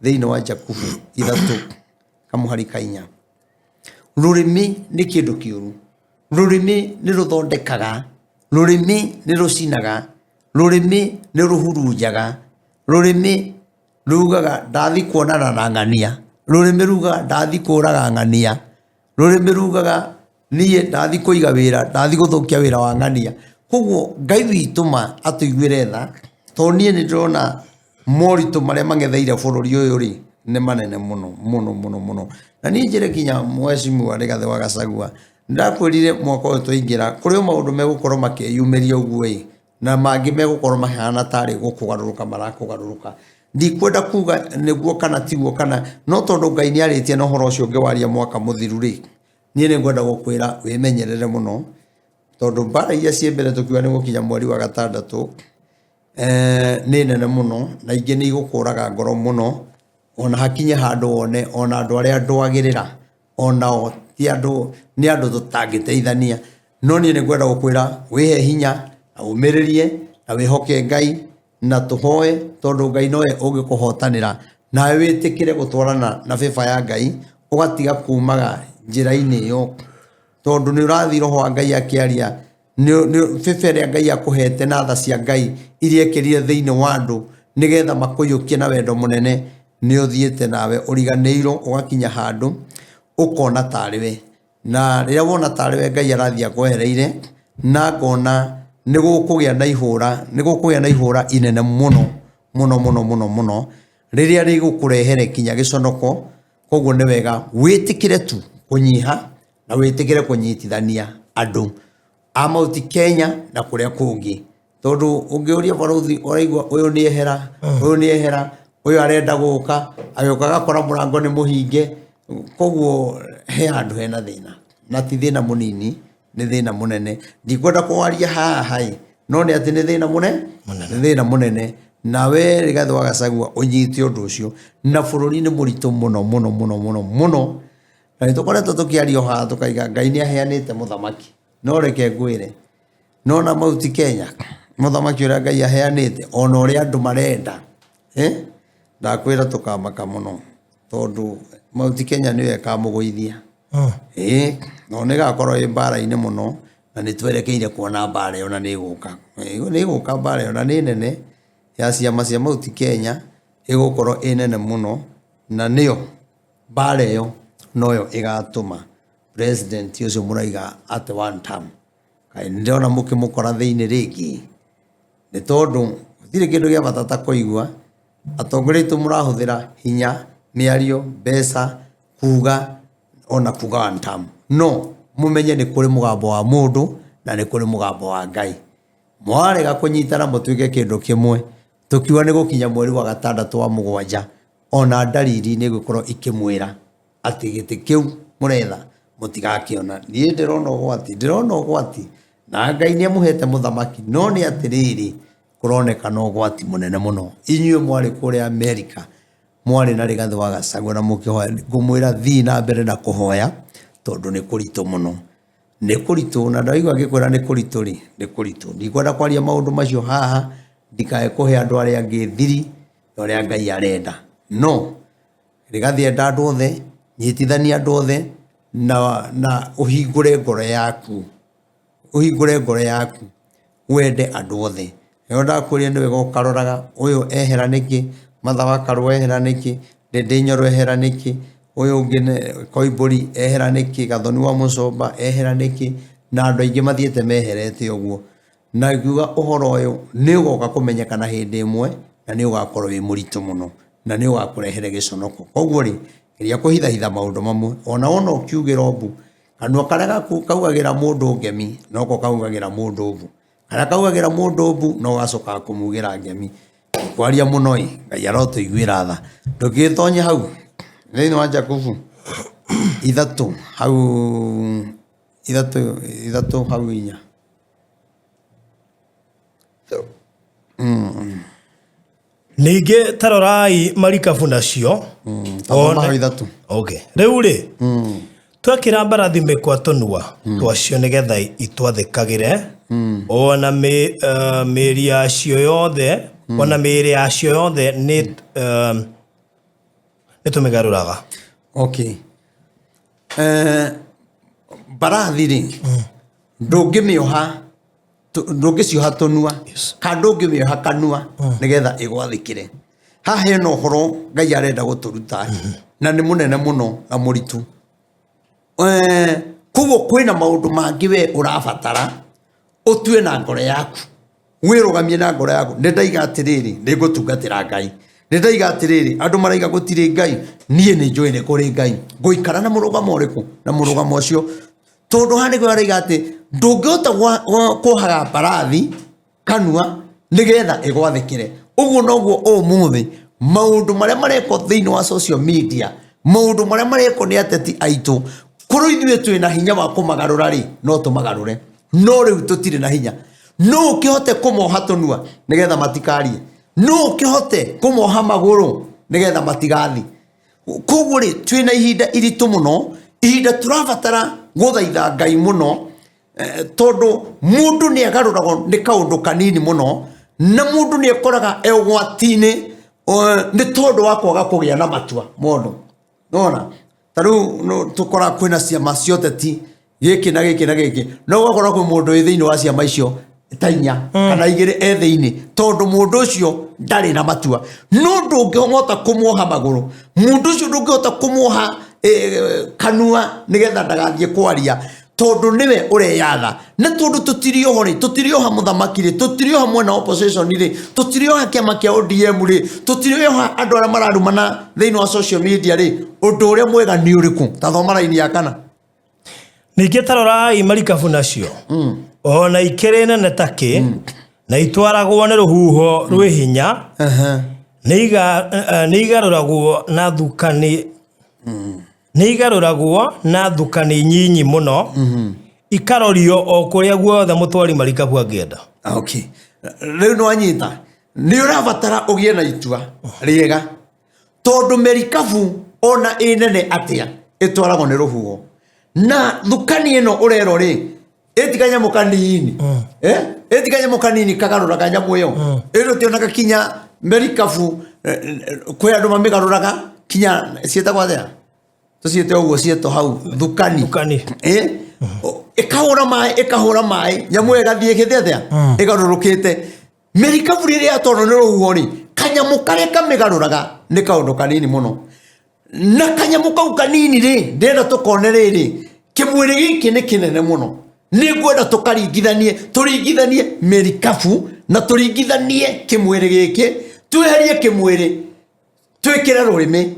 thĩinĩ wa Jakubu ithatũ kamũhari ka inya. Rũrĩmĩ nĩ kĩndũ kĩũru. Rũrĩmĩ nĩ rũthondekaga, rũrĩmĩ nĩ rũcinaga, rũrĩmĩ nĩ rũhurunjaga, rũrĩmĩ rugaga ndathi kuonana na ng'ania, rũrĩmĩ rugaga ndathi kũraga ng'ania, rũrĩmĩ rugaga niĩ ndathi kũiga wĩra, ndathi gũthũkia wĩra wa ng'ania. Koguo Ngai witũ ma atũiguĩre tha, tondũ niĩ nĩ ndĩrona moritũ marĩa mang'etheire bũrũri ũyũ rĩ, nĩ manene mũno mũno mũno mũno. Na niĩ njĩre kinya mheshimiwa Rigathĩ wa Gachagua, ndakwĩrire mwaka ũyũ twaingĩra, kũrĩ o maũndũ megũkorwo makĩyumĩria ũguo ĩ, na mangĩ megũkorwo mahana tarĩ gũkũgarũrũka marakũgarũrũka. Ndikwenda kuga nĩguo kana tiguo kana, no tondũ Ngai nĩ arĩtie na ũhoro ũcio ngĩwaria mwaka mũthiru rĩ, niĩ nĩ ngwenda gũkwĩra wĩmenyerere mũno, tondũ mbara iria ciĩ mbere tũkiuga nĩ gũkinya mweri wa gatandatũ, nĩ nene mũno, na ingĩ nĩ igũkũraga ngoro mũno, ona hakinye handũ wone ona andũ arĩa ndwagĩrĩra onao ti andũ, nĩ andũ tũtangĩteithania. No niĩ nĩ ngwenda gũkwĩra wĩhe hinya na ũmĩrĩrie na wĩhoke Ngai na tũhoe, tondũ Ngai nowe ũngĩkũhotanĩra, nawe wĩtĩkĩre gũtwarana na favor ya Ngai, ũgatiga kumaga njĩra-inĩ ĩyo, tondũ nĩ ũrathiĩ roho wa Ngai akĩaria, favor ĩrĩa Ngai akũhete na tha cia Ngai iria ekĩrire thĩinĩ wa andũ nĩgetha makũiyũkie na wendo mũnene, nĩ ũthiĩte nawe ũriganĩirwo ũgakinya handũ ũkona tarĩ we. Na rĩrĩa wona tarĩ we Ngai arathiĩ akwehereire, na ngona nĩ gũkũgĩa na ihũra, nĩ gũkũgĩa na ihũra inene mũno mũno mũno mũno mũno, rĩrĩa rĩgũkũrehere kinya gĩconoko. Koguo nĩ wega wĩtĩkĩre tu kũnyiha na wĩtĩkĩre kũnyitithania andũ a Mount Kenya na kũrĩa kũngĩ, tondũ ũngĩũria barũthi ũraigua ũyũ nĩ ehera, ũyũ nĩ ehera, ũyũ arenda gũka, agĩũka agakora mũrango nĩ mũhinge. Koguo he handũ hena thĩna, na ti thĩna mũnini, nĩ thĩna mũnene. Ndikwenda kũwaria haha ĩ, no nĩ atĩ nĩ thĩna mũnene, nĩ thĩna mũnene. Na we Rigathĩ wa Gachagua ũnyite ũndũ ũcio, na bũrũri nĩ mũritũ mũno mũno mũno mũno mũno. Na nĩ tũkoretwo tũkĩaria o haha tũkaiga Ngai nĩ aheanĩte mũthamaki, no reke ngwĩre, no na Mount Kenya mũthamaki ũrĩa Ngai aheanĩte, ona ũrĩa andũ marenda, ndakwĩra tũkamaka mũno, tondũ Mount Kenya nĩyo ĩkamũgũithia. Ĩĩ, no nĩ ĩgakorwo ĩ mbara-inĩ mũno, na nĩ twerekeire kuona mbara ĩyo na nĩ ĩgũka. Nĩ ĩgũka mbara ĩyo na nĩ nene ya ciama cia Mount Kenya, ĩgũkorwo ĩ nene mũno, na nĩyo mbara ĩyo noyo ĩgatũma president ũcio mũraiga atĩ one term, kaĩ nĩ ndĩrona mũkĩmũkora thĩinĩ rĩngĩ, nĩ tondũ gũtirĩ kĩndũ gĩa bata ta kũigua atongoria aitũ mũrahũthĩra hinya, mĩario, mbeca, kuga ona kuga one term. No mũmenye nĩ kũrĩ mũgambo wa mũndũ na Na nĩ kũrĩ mũgambo wa Ngai. Mwarega kũnyitana mũtuĩke kĩndũ kĩmwe, tũkiuga nĩ gũkinya mweri wa gatandatũ wa mũgwanja, ona ndariri nĩ igũkorwo ikĩmwĩra atĩ gĩtĩ kĩu mũretha mũtigakĩona. Niĩ ndĩrona ũgwati, ndĩrona ũgwati, na Ngai nĩ amũhete mũthamaki, no nĩ atĩrĩrĩ, kũronekana ũgwati mũnene mũno. Inyuĩ mwarĩ kũrĩa Amerika, mwarĩ na Rigathĩ wa Gachagua na mũkĩhoya, ngũmwĩra thiĩ na mbere na kũhoya, tondũ nĩ kũritũ mũno. Nĩ kũritũ, na ndaigua ngĩkwĩra nĩ kũritũ rĩ, nĩ kũritũ. Ndikwenda kwaria maũndũ macio haha, ndikae kũhe andũ arĩa angĩ thiri ya ũrĩa Ngai arenda. No, Rigathĩ enda andũ othe, nyitithania andũ othe, na ũhingũre ngoro yaku. Ũhingũre ngoro yaku, wende andũ othe. Nĩguo ndakwĩrire nĩ wega ũkaroraga ũyũ ehera nĩkĩ, Martha wa Karũa ehera nĩkĩ, Ndĩndĩ Nyoro ehera nĩkĩ, ũyũ ũngĩ Koimbũri ehera nĩkĩ, Gathoni wa Mũcomba ehera nĩkĩ, na andũ aingĩ mathiĩte meherete ũguo. Na ngiuga ũhoro ũyũ nĩ ũgoka kũmenyekana hĩndĩ ĩmwe na nĩ ũgakorwo wĩ mũritũ mũno na nĩ ũgakũrehere gĩconoko. Koguo rĩ, geria kũhithahitha maũndũ mamwe ona wona ũkiugĩra mbu, kanua karĩa gaku kaugagĩra mũndũ ngemi noko kaugagĩra mũndũ mbu. Karĩa kaugagĩra mũndũ mbu no gacokaga kũmugĩra ngemi. Kwaria mũno ĩ, Ngai arotũiguĩra tha. Ndũngĩgĩtonye hau thĩinĩ wa Jakubu 3 hau 3 3 hau 4. Ningĩ ta rorai marikabu nacio. Thoma hau 3. Okay. Rĩu rĩ, twekĩra mbarathi mĩkwa tũnua twacio nĩgetha itwathĩkagĩre, ona mĩĩrĩ yacio yothe, ona mĩĩrĩ yacio yothe nĩ tũmĩgarũraga. Okay. Mbarathi rĩ, ndũngĩmĩoha, ndũngĩcioha tũnua, kana ndũngĩmĩoha kanua nĩgetha ĩgwathĩkĩre. Haha hena ũhoro Ngai arenda gũtũruta, na nĩ mũnene mũno na mũritũ. Koguo kwĩna maũndũ mangĩ we ũrabatara ũtue na ngoro yaku, wĩrũgamie na ngoro yaku. Nĩ ndaiga atĩrĩrĩ, nĩ ngũtungatĩra Ngai. Nĩ ndaiga atĩrĩrĩ, andũ maraiga gũtirĩ Ngai, niĩ nĩ njũĩ nĩ kũrĩ Ngai. Ngũikara na mũrũgamo ũrĩkũ? Na mũrũgamo ũcio. Tondũ haha nĩguo araiga atĩ ndũngĩhota kuohaga mbarathi kanua nĩgetha ĩgwathĩkĩre. Ũguo noguo ũmũthĩ maũndũ marĩa marekwo thĩinĩ wa social media, maũndũ marĩa marekwo nĩ ateti aitũ, korwo ithuĩ twĩna hinya wa kũmagarũra rĩ, no tũmagarũre. No rĩu tũtirĩ na hinya. No ũkĩhote kũmoha tũnua nĩgetha matikarie? No ũkĩhote kũmoha magũrũ nĩgetha matigathi? Koguo rĩ, twĩna ihinda iritũ mũno, ihinda tũrabatara gũthaitha Ngai mũno, tondũ mũndũ nĩ agarũragwo nĩ kaũndũ kanini mũno, na mũndũ nĩ ekoraga e ũgwati-inĩ, nĩ tondũ wa kwaga kũgĩa na matua mũndũ. Nĩwona? Ta rĩu tũkoraga kwĩna ciama cia ũteti, gĩkĩ na gĩkĩ na gĩkĩ, no ũgakora kwĩ mũndũ wĩ thĩinĩ wa ciama icio ta 4 kana 2 e thĩinĩ, tondũ mũndũ ũcio ndarĩ na matua. No ndũngĩhota kũmuoha magũrũ, mũndũ ũcio ndũngĩhota kũmuoha kanua nĩgetha ndagathiĩ kwaria, tondũ nĩwe ũreyatha. Na tondũ tũtirĩ oho rĩ, tũtirĩ oha mũthamaki rĩ, tũtirĩ oha mwena wa opposition rĩ, tũtirĩ oha kĩama kĩa ODM rĩ, tũtirĩ oha andũ arĩa mararumana thĩinĩ wa social media rĩ, ũndũ ũrĩa mwega nĩ ũrĩkũ? Ta thoma raini ya 4. Ningĩ ta rorai marikabu nacio, ona ikĩrĩ nene ta kĩ, na itwaragwo nĩ rũhuho rwĩ hinya, nĩ igarũragwo na thukani, nĩ igarũragwo na thukani nyinyi mũno, ikarorio o kũrĩa guothe mũtwari marikabu angĩenda. Okay. Rĩu nĩ wanyita, nĩ ũrabatara ũgĩe na itua rĩega, tondũ merikabu ona ĩ nene atĩa ĩtwaragwo nĩ rũhuho. Na thukani ĩno ũrerwo rĩ, ĩti kanyamũ kanini. Ĩti kanyamũ kanini kagarũraga nyamũ ĩyo. Ĩno tionaga kinya merikabu, kwĩ andũ mamĩgarũraga kinya ciĩtagwo atĩa? Tũciĩte ũguo ciĩtwo hau thukani. Thukani. Ĩkahũra maĩ, ĩkahũra maĩ, nyamũ ĩyo ĩgathiĩ ĩgĩthiĩ atĩa? Ĩgarũrũkĩte. Merikabu rĩrĩa yatwarwo nĩ rũhuho rĩ, kanyamũ karĩa kamĩgarũraga nĩ kaũndũ kanini mũno. Na kanyamũ kau kanini rĩ, ndĩrenda tũkone rĩrĩ, kĩmwĩrĩ gĩkĩ nĩ kĩnene mũno. Nĩ ngwenda tũkaringithanie, tũringithanie merikabu na tũringithanie kĩmwĩrĩ gĩkĩ, tweherie kĩmwĩrĩ, twĩkĩre rũrĩmĩ.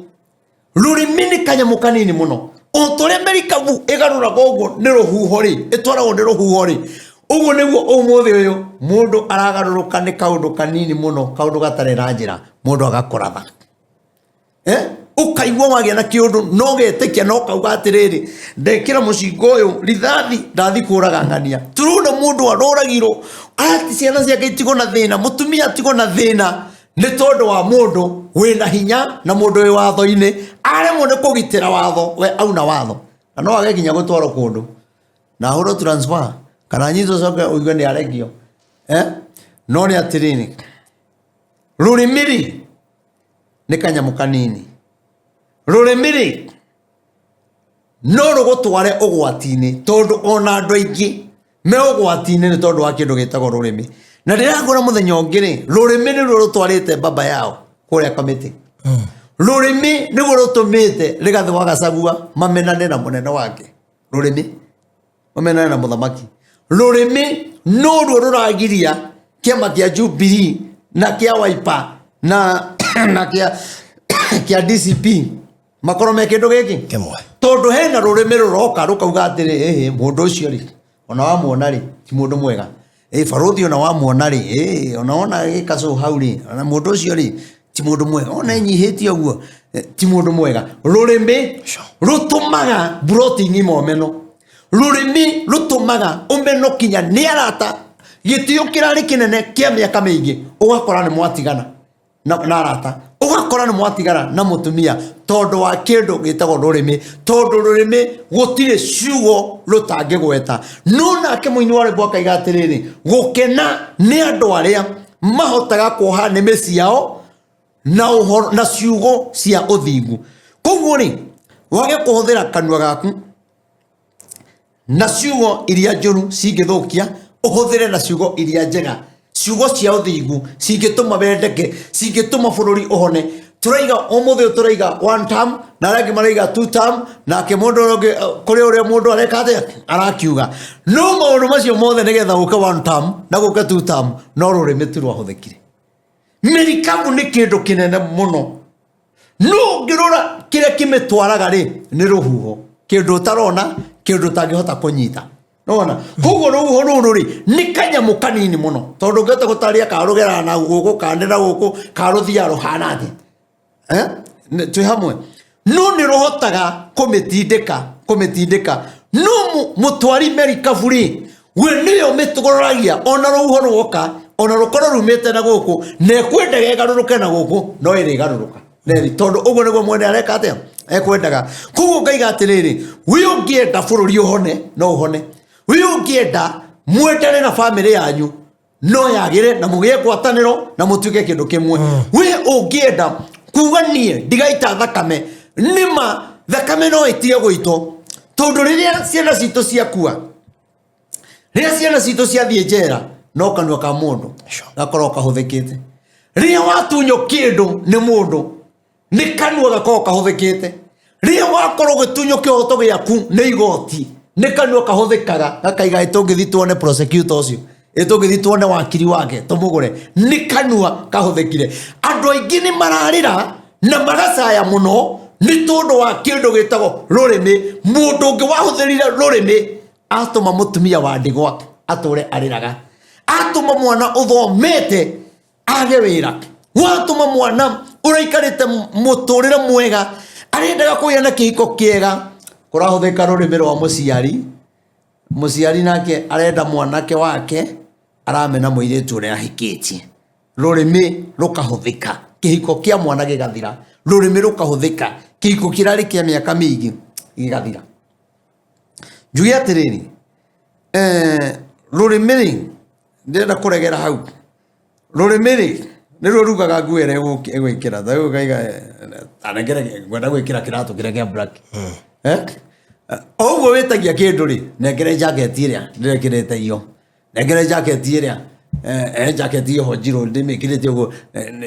Rũrĩmĩ nĩ kanyamũ kanini mũno. O ta ũrĩa merikabu ĩgarũragwo ũguo nĩ rũhuho rĩ, ĩtwaragwo nĩ rũhuho rĩ, Ũguo nĩguo ũmũthĩ ũyũ mũndũ aragarũrũka nĩ kaũndũ kanini mũno, kaũndũ gatarĩ na njĩra, mũndũ agakũratha. Ũkaigua wagĩa na kĩũndũ no getĩkia no kauga atĩrĩrĩ, ndekĩra mũcinga ũyũ rithathi ndathi kũraga ng'ania. Tũrona mũndũ aroragirwo, ati ciana ciake itigwo na thĩna, mũtumia atigwo na thĩna nĩ tondũ wa mũndũ wĩna hinya na mũndũ wĩ watho-inĩ aremwo nĩ kũgitĩra watho, we auna watho na no age nginya gũtwarwo kũndũ na ahũrwo transfer kana anyitwo coke ũigue nĩ aregio. No nĩ atĩrĩrĩ, rũrĩmĩ rĩ nĩ kanyamũ kanini, rũrĩmĩ rĩ no rũgũtware ũgwati-inĩ, tondũ ona andũ aingĩ me ũgwati-inĩ nĩ tondũ wa kĩndũ gĩtagwo rũrĩmĩ. Na ndĩrakwĩra mũthenya ũngĩ rĩ, rũrĩmĩ nĩruo rũtwarĩte baba yao kũrĩa kamĩtĩ. Rũrĩmĩ nĩguo rũtũmĩte Rigathĩ wa Gachagua mamenane na mũnene wake. Rũrĩmĩ mamenane na mũthamaki. Rũrĩmĩ noruo rũragiria kĩama kĩa Jubilee na kĩa Wiper na kĩa DCP makorwo me kĩndũ gĩkĩ kĩmwe, tondũ hena rũrĩmĩ rũroka rũkauga atĩrĩ, ĩhĩ mũndũ ũcio rĩ, ona wamuona rĩ ti mũndũ mwega, ĩ barũthi ona wamuona rĩ, ĩ ona wona gĩkacũ hau rĩ, ona mũndũ ũcio rĩ ti mũndũ mwega, ona enyihĩtie ũguo ti mũndũ mwega. Rũrĩmĩ rũtũmaga mburoti ng'ima ũmeno, rũrĩmĩ rũtũmaga ũmeno kinya nĩ arata, gĩtĩo kĩrarĩ kĩnene kĩa mĩaka mĩingĩ ũgakora nĩ mwatigana na arata, ũgakora nĩ mwatigana na mũtumia tondũ wa kĩndũ gĩtagwo rũrĩmĩ, tondũ rũrĩmĩ gũtirĩ ciugo rũtangĩgweta. No nake mũini wa rwĩmbo akaiga atĩrĩrĩ, gũkena nĩ andũ arĩa mahotaga kuoha nĩmĩ ciao na ũhoro na ciugo cia ũthingu. Koguo rĩ, wage kũhũthĩra kanua gaku na ciugo iria njũru cingĩthũkia, ũhũthĩre na ciugo iria njega, ciugo cia ũthingu cingĩtũma wendeke, cingĩtũma bũrũri ũhone. Tũraiga ũmũthĩ ũyũ tũraiga one term na arĩa angĩ maraiga two term, nake mũndũ ũrĩa ũngĩ, kũrĩ ũrĩa mũndũ areka atĩa arakiuga. No maũndũ macio mothe nĩgetha gũke one term na gũke two term, no rũrĩmĩ tu rwahũthĩkire. Mĩrikabu nĩ kĩndũ kĩnene mũno, no ũngĩrora kĩrĩa kĩmĩtwaraga rĩ nĩ rũhuho, kĩndũ ũtarona, kĩndũ ũtangĩhota kũnyita. Nona koguo rũhuho rũrũ rĩ nĩ kanyamũ kanini mũno, tondũ ũngĩhota gũtarĩria karũgeraga na gũkũ kana na gũkũ, karũthiaga rũhana atĩa, twĩ hamwe, no nĩ rũhotaga kũmĩtindĩka. No mũtwari merikabu rĩ, we nĩyo mĩtũgũrũragia, ona rũhuho rwoka, ona rũkorwo rumĩte na gũkũ na ĩkwendaga ĩgarũrũke na gũkũ, no ĩrĩgarũrũka neri, tondũ ũguo nĩguo mwene areka atĩa ekwendaga. Koguo ngaiga atĩrĩrĩ, we ũngĩenda bũrũri ũhone no ũhone, we ũngĩenda mwendane na bamĩrĩ yanyu no yagĩre na mũgĩe ngwatanĩro na mũtuĩke kĩndũ kĩmwe, we ũngĩenda kuga niĩ ndigaita thakame, nĩma thakame no ĩtige gũitwo, tondũ rĩrĩa ciana citũ ciakua, rĩrĩa ciana citũ ciathiĩ njera, no kanua ka mũndũ gakorwo kahũthĩkĩte. Rĩrĩa watunywo kĩndũ nĩ mũndũ, nĩ kanua gakorwo kahũthĩkĩte. Rĩrĩa wakorwo ũgĩtunywo kĩhoto gĩaku nĩ igoti, nĩ kanua kahũthĩkaga gakaiga, ĩ tũngĩthiĩ tuone prosecutor ũcio, ĩ tũngĩthiĩ tuone wakiri wake tũmũgũre, nĩ kanua kahũthĩkire. Andũ aingĩ nĩ mararĩra na magacaya mũno nĩ tondũ wa kĩndũ gĩtagwo rũrĩmĩ. Mũndũ ũngĩ wahũthĩrire rũrĩmĩ atũma mũtumia wa ndigwa atũre arĩraga, atũma mwana ũthomete age wĩra, watũma mwana ũraikarĩte mũtũrĩre mwega arendaga kũgĩa na kĩhiko kĩega, kũrahũthĩka rũrĩmĩ rwa mũciari. Mũciari nake arenda mwanake wake, aramena mũirĩtu ũrĩa ahikĩtie. Rũrĩmĩ rũkahũthĩka, kĩhiko kĩa mwana gĩgathira. Rũrĩmĩ rũkahũthĩka, kĩhiko kĩrarĩ kĩa mĩaka mĩingĩ gĩgathira. Njuge atĩrĩrĩ, rũrĩmĩ rĩ, ndĩrenda kũregera hau. Rũrĩmĩ rĩ nĩruo rugaga nguo ĩrĩa ĩgwĩkĩra. Ta rĩu ũkaiga, tanengere ngwenda gwĩkĩra kĩratũ kĩrĩa kĩa black. O ũguo wĩtagia kĩndũ rĩ, nengere jaketi ĩrĩa ndĩrekĩrĩte iyo, nengere jaketi ĩrĩa, jaketi ĩho njirũ ndĩmĩkĩrĩte ũguo,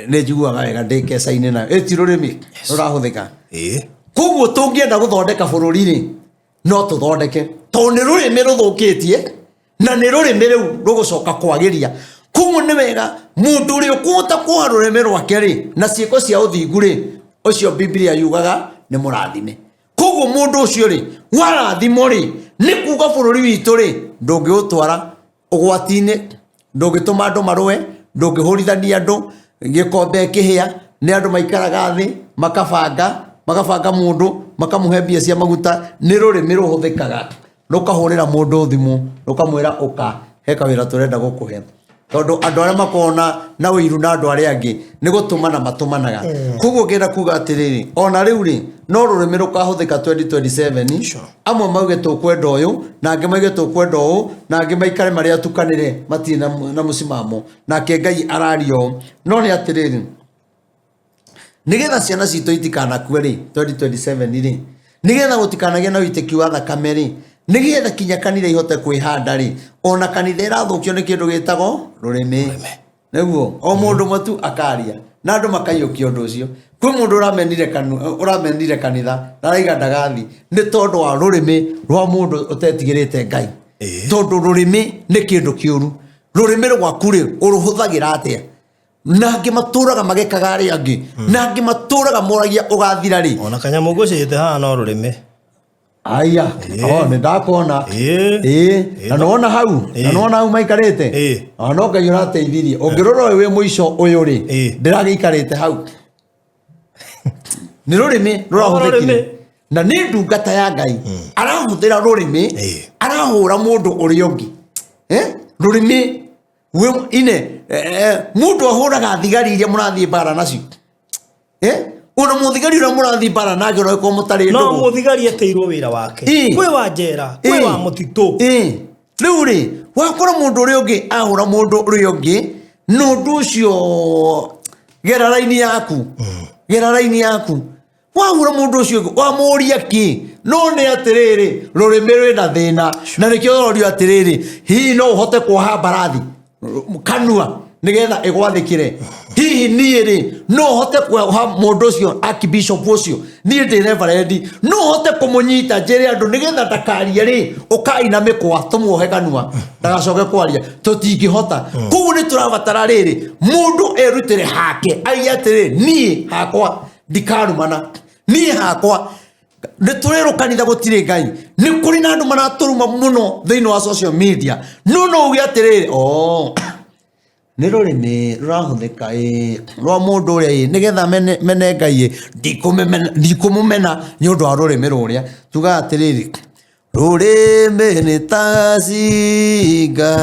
nĩ njiguaga wega ndĩ keca-inĩ nayo. Ĩ ti rũrĩmĩ rũrahũthĩka? Koguo tũngĩenda gũthondeka bũrũri rĩ, no tũthondeke, tondũ nĩ rũrĩmĩ rũthũkĩtie na nĩ rũrĩmĩ rĩu rũgũcoka kwagĩria. Koguo nĩ wega mũndũ ũrĩa ũkũhota kuoha rũrĩmĩ rwake rĩ na ciĩko cia ũthingu rĩ, ũcio Biblia yugaga nĩ mũrathime. Koguo mũndũ ũcio rĩ warathimwo rĩ, nĩ kuga bũrũri witũ rĩ ndũngĩũtwara Ũgwati-inĩ, ndũngĩtũma andũ marũe, ndũngĩhũrithania andũ, gĩkombe kĩhĩa, nĩ andũ maikaraga thĩ, makabanga, makabanga mũndũ, makamũhe mbia cia maguta, nĩ rũrĩmĩ rũhũthĩkaga, rũkahũrĩra mũndũ thimũ, rũkamwĩra ũka, he kawĩra tũrenda gũkũhe. Tondũ andũ arĩa makoragwo na ũiru na andũ arĩa angĩ, nĩ gũtũmana matũmanaga. Koguo ngĩenda kuga atĩrĩrĩ, ona rĩu rĩ, no rũrĩmĩ rũkahũthĩka 2027, amwe mauge tũkwenda ũyũ, na angĩ mauge tũkwenda ũũ, na angĩ maikare marĩ atukanĩre, matirĩ na mũcimamo. Nake Ngai araria ũũ. No nĩ atĩrĩrĩ, nĩgetha ciana citũ itikanakue rĩ, 2027 rĩ, nĩgetha gũtikanagĩe na ũitĩki wa thakame rĩ, nĩgetha kinya kanitha ihote kwĩhanda rĩ, ona kanitha ĩrathũkio nĩ kĩndũ gĩtagwo rũrĩmĩ. Nĩguo, o mũndũ ũmwe tu akaria, na andũ makaiyũkia ũndũ ũcio. Kwĩ mũndũ ũramenire kanitha, na araiga ndagathi, nĩ tondũ wa rũrĩmĩ rwa mũndũ ũtetigĩrĩte Ngai. Tondũ rũrĩmĩ nĩ kĩndũ kĩũru. Rũrĩmĩ rwaku rĩ, ũrũhũthagĩra atĩa? Na angĩ matũraga magekaga arĩa angĩ, na angĩ matũraga moragia ũgathira rĩ. Ona kanyamũ ngũcĩte haha no rũrĩmĩ. Aya, oh, nĩ ndakona. Ĩĩ, na nĩwona hau, na nĩwona hau maikarĩte. O no Ngai ũrateithirie. Ũngĩrora ũyũ wĩ mũico ũyũ rĩ, ndĩragĩikarĩte hau. Nĩ rũrĩmĩ rũrahũthĩkire. Na nĩ ndungata ya Ngai. Arahũthĩra rũrĩmĩ, arahũra mũndũ ũrĩa ũngĩ. Rũrĩmĩ ine mũndũ ahũraga thigari iria mũrathiĩ mbara nacio. Ona mũthigari ũrĩa mũrathiĩ mbara nake ũrĩa ũkorwo mũtarĩ No ndũgũ. mũthigari etĩirwo wĩra wake. Kwĩ wa njera, kwĩ wa mũtitũ. Rĩu rĩ, wakora mũndũ ũrĩa ũngĩ ahũra mũndũ ũrĩa ũngĩ, na ũndũ ũcio gera raini yaku. Gera raini yaku. Wahũra mũndũ ũcio ũngĩ, wamũria kĩ? No nĩ atĩrĩrĩ, rũrĩmĩ rwĩna thĩna. Na nĩkĩo ũrorio atĩrĩrĩ, hihi no ũhote kuoha mbarathi kanua nĩgetha ĩgwathĩkĩre? Hihi niĩ rĩ, no hote kuoha mũndũ ũcio archbishop ũcio, niĩ ndĩ reverend, no hote kũmũnyita njĩre andũ nĩgetha ndakarie rĩ, ũkai na mĩkwa tũmuohe kanua ndagacoke kwaria? Tũtingĩhota. Koguo nĩ tũrabatara rĩrĩ, mũndũ erutĩre hake, aiye atĩrĩ, niĩ hakwa ndikarumana, niĩ hakwa nĩ tũrerwo kanitha gũtirĩ Ngai. Nĩ kũrĩ na andũ maratũruma mũno thĩinĩ wa social media, no no uge atĩrĩrĩ, oh, nĩ rũrĩmĩ rũrahũthĩka ĩ rwa mũndũ ũrĩa ĩ nĩgetha mene Ngai ĩ, ndikũmũmena nĩ ũndũ wa rũrĩmĩ rũrĩa. Tugaga atĩrĩrĩ, rũrĩmĩ nĩ ta gacinga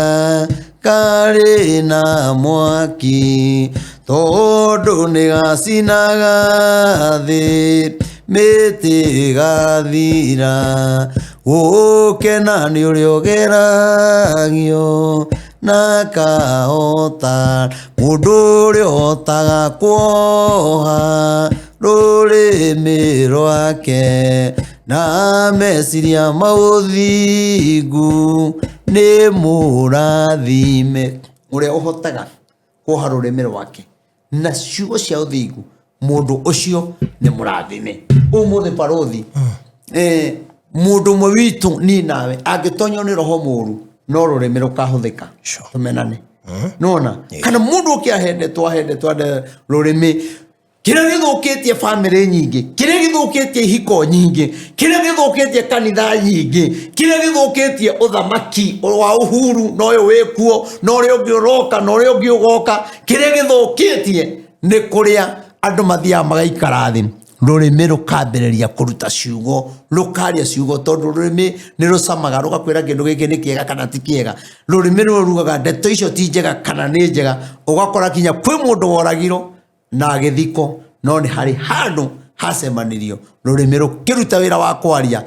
karĩ na mwaki, tondũ nĩ gacinaga thĩ mĩtĩ ĩgathira, gũkena nĩ ũrĩa ũgeragio na kahota, mũndũ ũrĩa ũhotaga kuoha rũrĩmĩ rwake na meciria ma ũthingu nĩ mũrathime. Ũrĩa ũhotaga kuoha rũrĩmĩ rwake na ciugo cia ũthingu, mũndũ ũcio nĩ mũrathime. Ũmũthĩ barothi, mũndũ ũmwe witũ niĩ nawe angĩtonywo nĩ roho mũru, no rũrĩmĩ rũkahũthĩka tũmenane. Nĩwona? Kana mũndũ ũkĩ ahendetwo, ahendetwo, ahendetwo, rũrĩmĩ kĩrĩa gĩthũkĩtie bamĩrĩ nyingĩ, kĩrĩa gĩthũkĩtie ihiko nyingĩ, kĩrĩa gĩthũkĩtie kanitha nyingĩ, kĩrĩa gĩthũkĩtie ũthamaki wa Uhuru na ũyũ wĩkuo na ũrĩa ũngĩ ũroka na ũrĩa ũngĩ ũgoka, kĩrĩa gĩthũkĩtie nĩ kũrĩa andũ mathiaga magaikara thĩ, rũrĩmĩ rũkambĩrĩria kũruta ciugo, rũkaria ciugo, tondũ rũrĩmĩ nĩ rũcamaga rũgakwĩra kĩndũ gĩkĩ nĩ kĩega kana ti kĩega. Rũrĩmĩ rũu rugaga ndeto icio ti njega kana nĩ njega. Ũgakora kinya kwĩ mũndũ woragirwo na agĩthikwo, no nĩ harĩ handũ hacemanirio rũrĩmĩ rũkĩruta wĩra wa kwaria,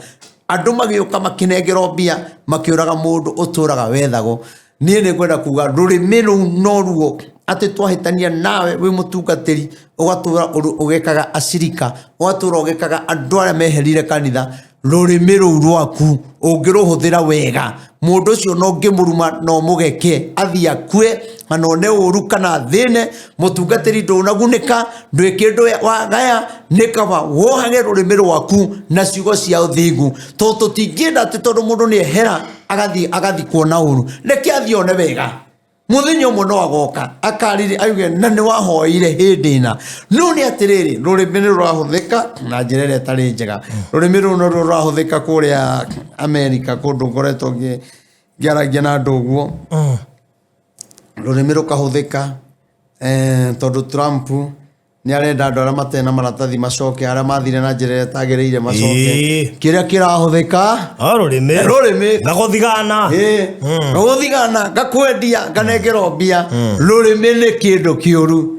andũ magĩũka makĩnengerwo mbia, makĩũraga mũndũ ũtũraga wethagwo. Niĩ nĩ ngwenda kuga rũrĩmĩ rũu no ruo atĩ twahĩtania nawe wĩ mũtungatĩri, ũgatũra ũgĩkaga acirika, ũgatũra ũgĩkaga andũ arĩa meherire kanitha. Rũrĩmĩ rũu rwaku ũngĩrũhũthĩra wega, mũndũ ũcio no ũngĩmũruma no mũgeke athiĩ akue kana one ũru kana thĩne, mũtungatĩri ndũnagunĩka, ndwĩ kĩndũ wagaya. Nĩ kaba wohage rũrĩmĩ rwaku na ciugo cia ũthingu, tondũ tũtingĩenda atĩ tondũ mũndũ nĩ ehera agathiĩ agathikwo na ũru. Reke athiĩ one wega, mũthenya ũmwe no agoka akarire auge na nĩ wahoire hĩndĩ ĩna. No nĩ atĩrĩrĩ, rũrĩmĩ nĩ rũrahũthĩka na njĩra ĩrĩa ĩtarĩ njega. Rũrĩmĩ rũu no rũrahũthĩka kũrĩa Amerika, kũndũ ngoretwo Ngĩaragia na andũ ũguo, rũrĩmĩ rũkahũthĩka, tondũ Trump nĩ arenda andũ arĩa matarĩ na maratathi macoke, arĩa mathire na njĩra ĩrĩa ĩtagĩrĩire macoke. Kĩrĩa kĩrahũthĩka O rũrĩmĩ. Rũrĩmĩ. Na gũthigana. Gũthigana, ngakwendia, nganengerwo mbia. Rũrĩmĩ nĩ kĩndũ kĩũru,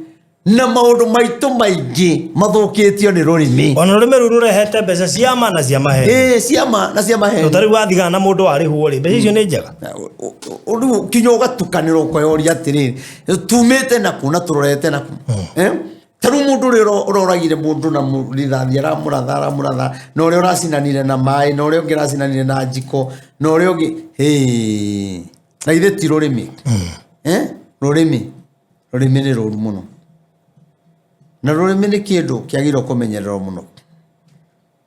na maũndũ maitũ maingĩ mathũkĩtio nĩ rũrĩmĩ. Ona rũrĩmĩ rũu rũrehete mbeca cia ma na cia maheni. Ciama na cia maheni. Ta rĩu wathigana na mũndũ warĩhwo rĩ, mbeca icio nĩ njega. Rĩu kinya ũgatukanĩra, ũkoyoria atĩrĩrĩ, tumĩte naku na tũrorete naku? Eh? Ta rĩu mũndũ ũrĩa ũroragire mũndũ na rithathi, aramũratha, aramũratha, na ũrĩa ũracinanire na maĩ, na ũrĩa ũngĩ ũracinanire na njiko, na ũrĩa ũngĩ. Hĩ, na ithe ti rũrĩmĩ? Eh? Rũrĩmĩ nĩ rũru mũno, na rũrĩmĩ nĩ kĩndũ kĩagĩrĩirwo kũmenyererwo mũno.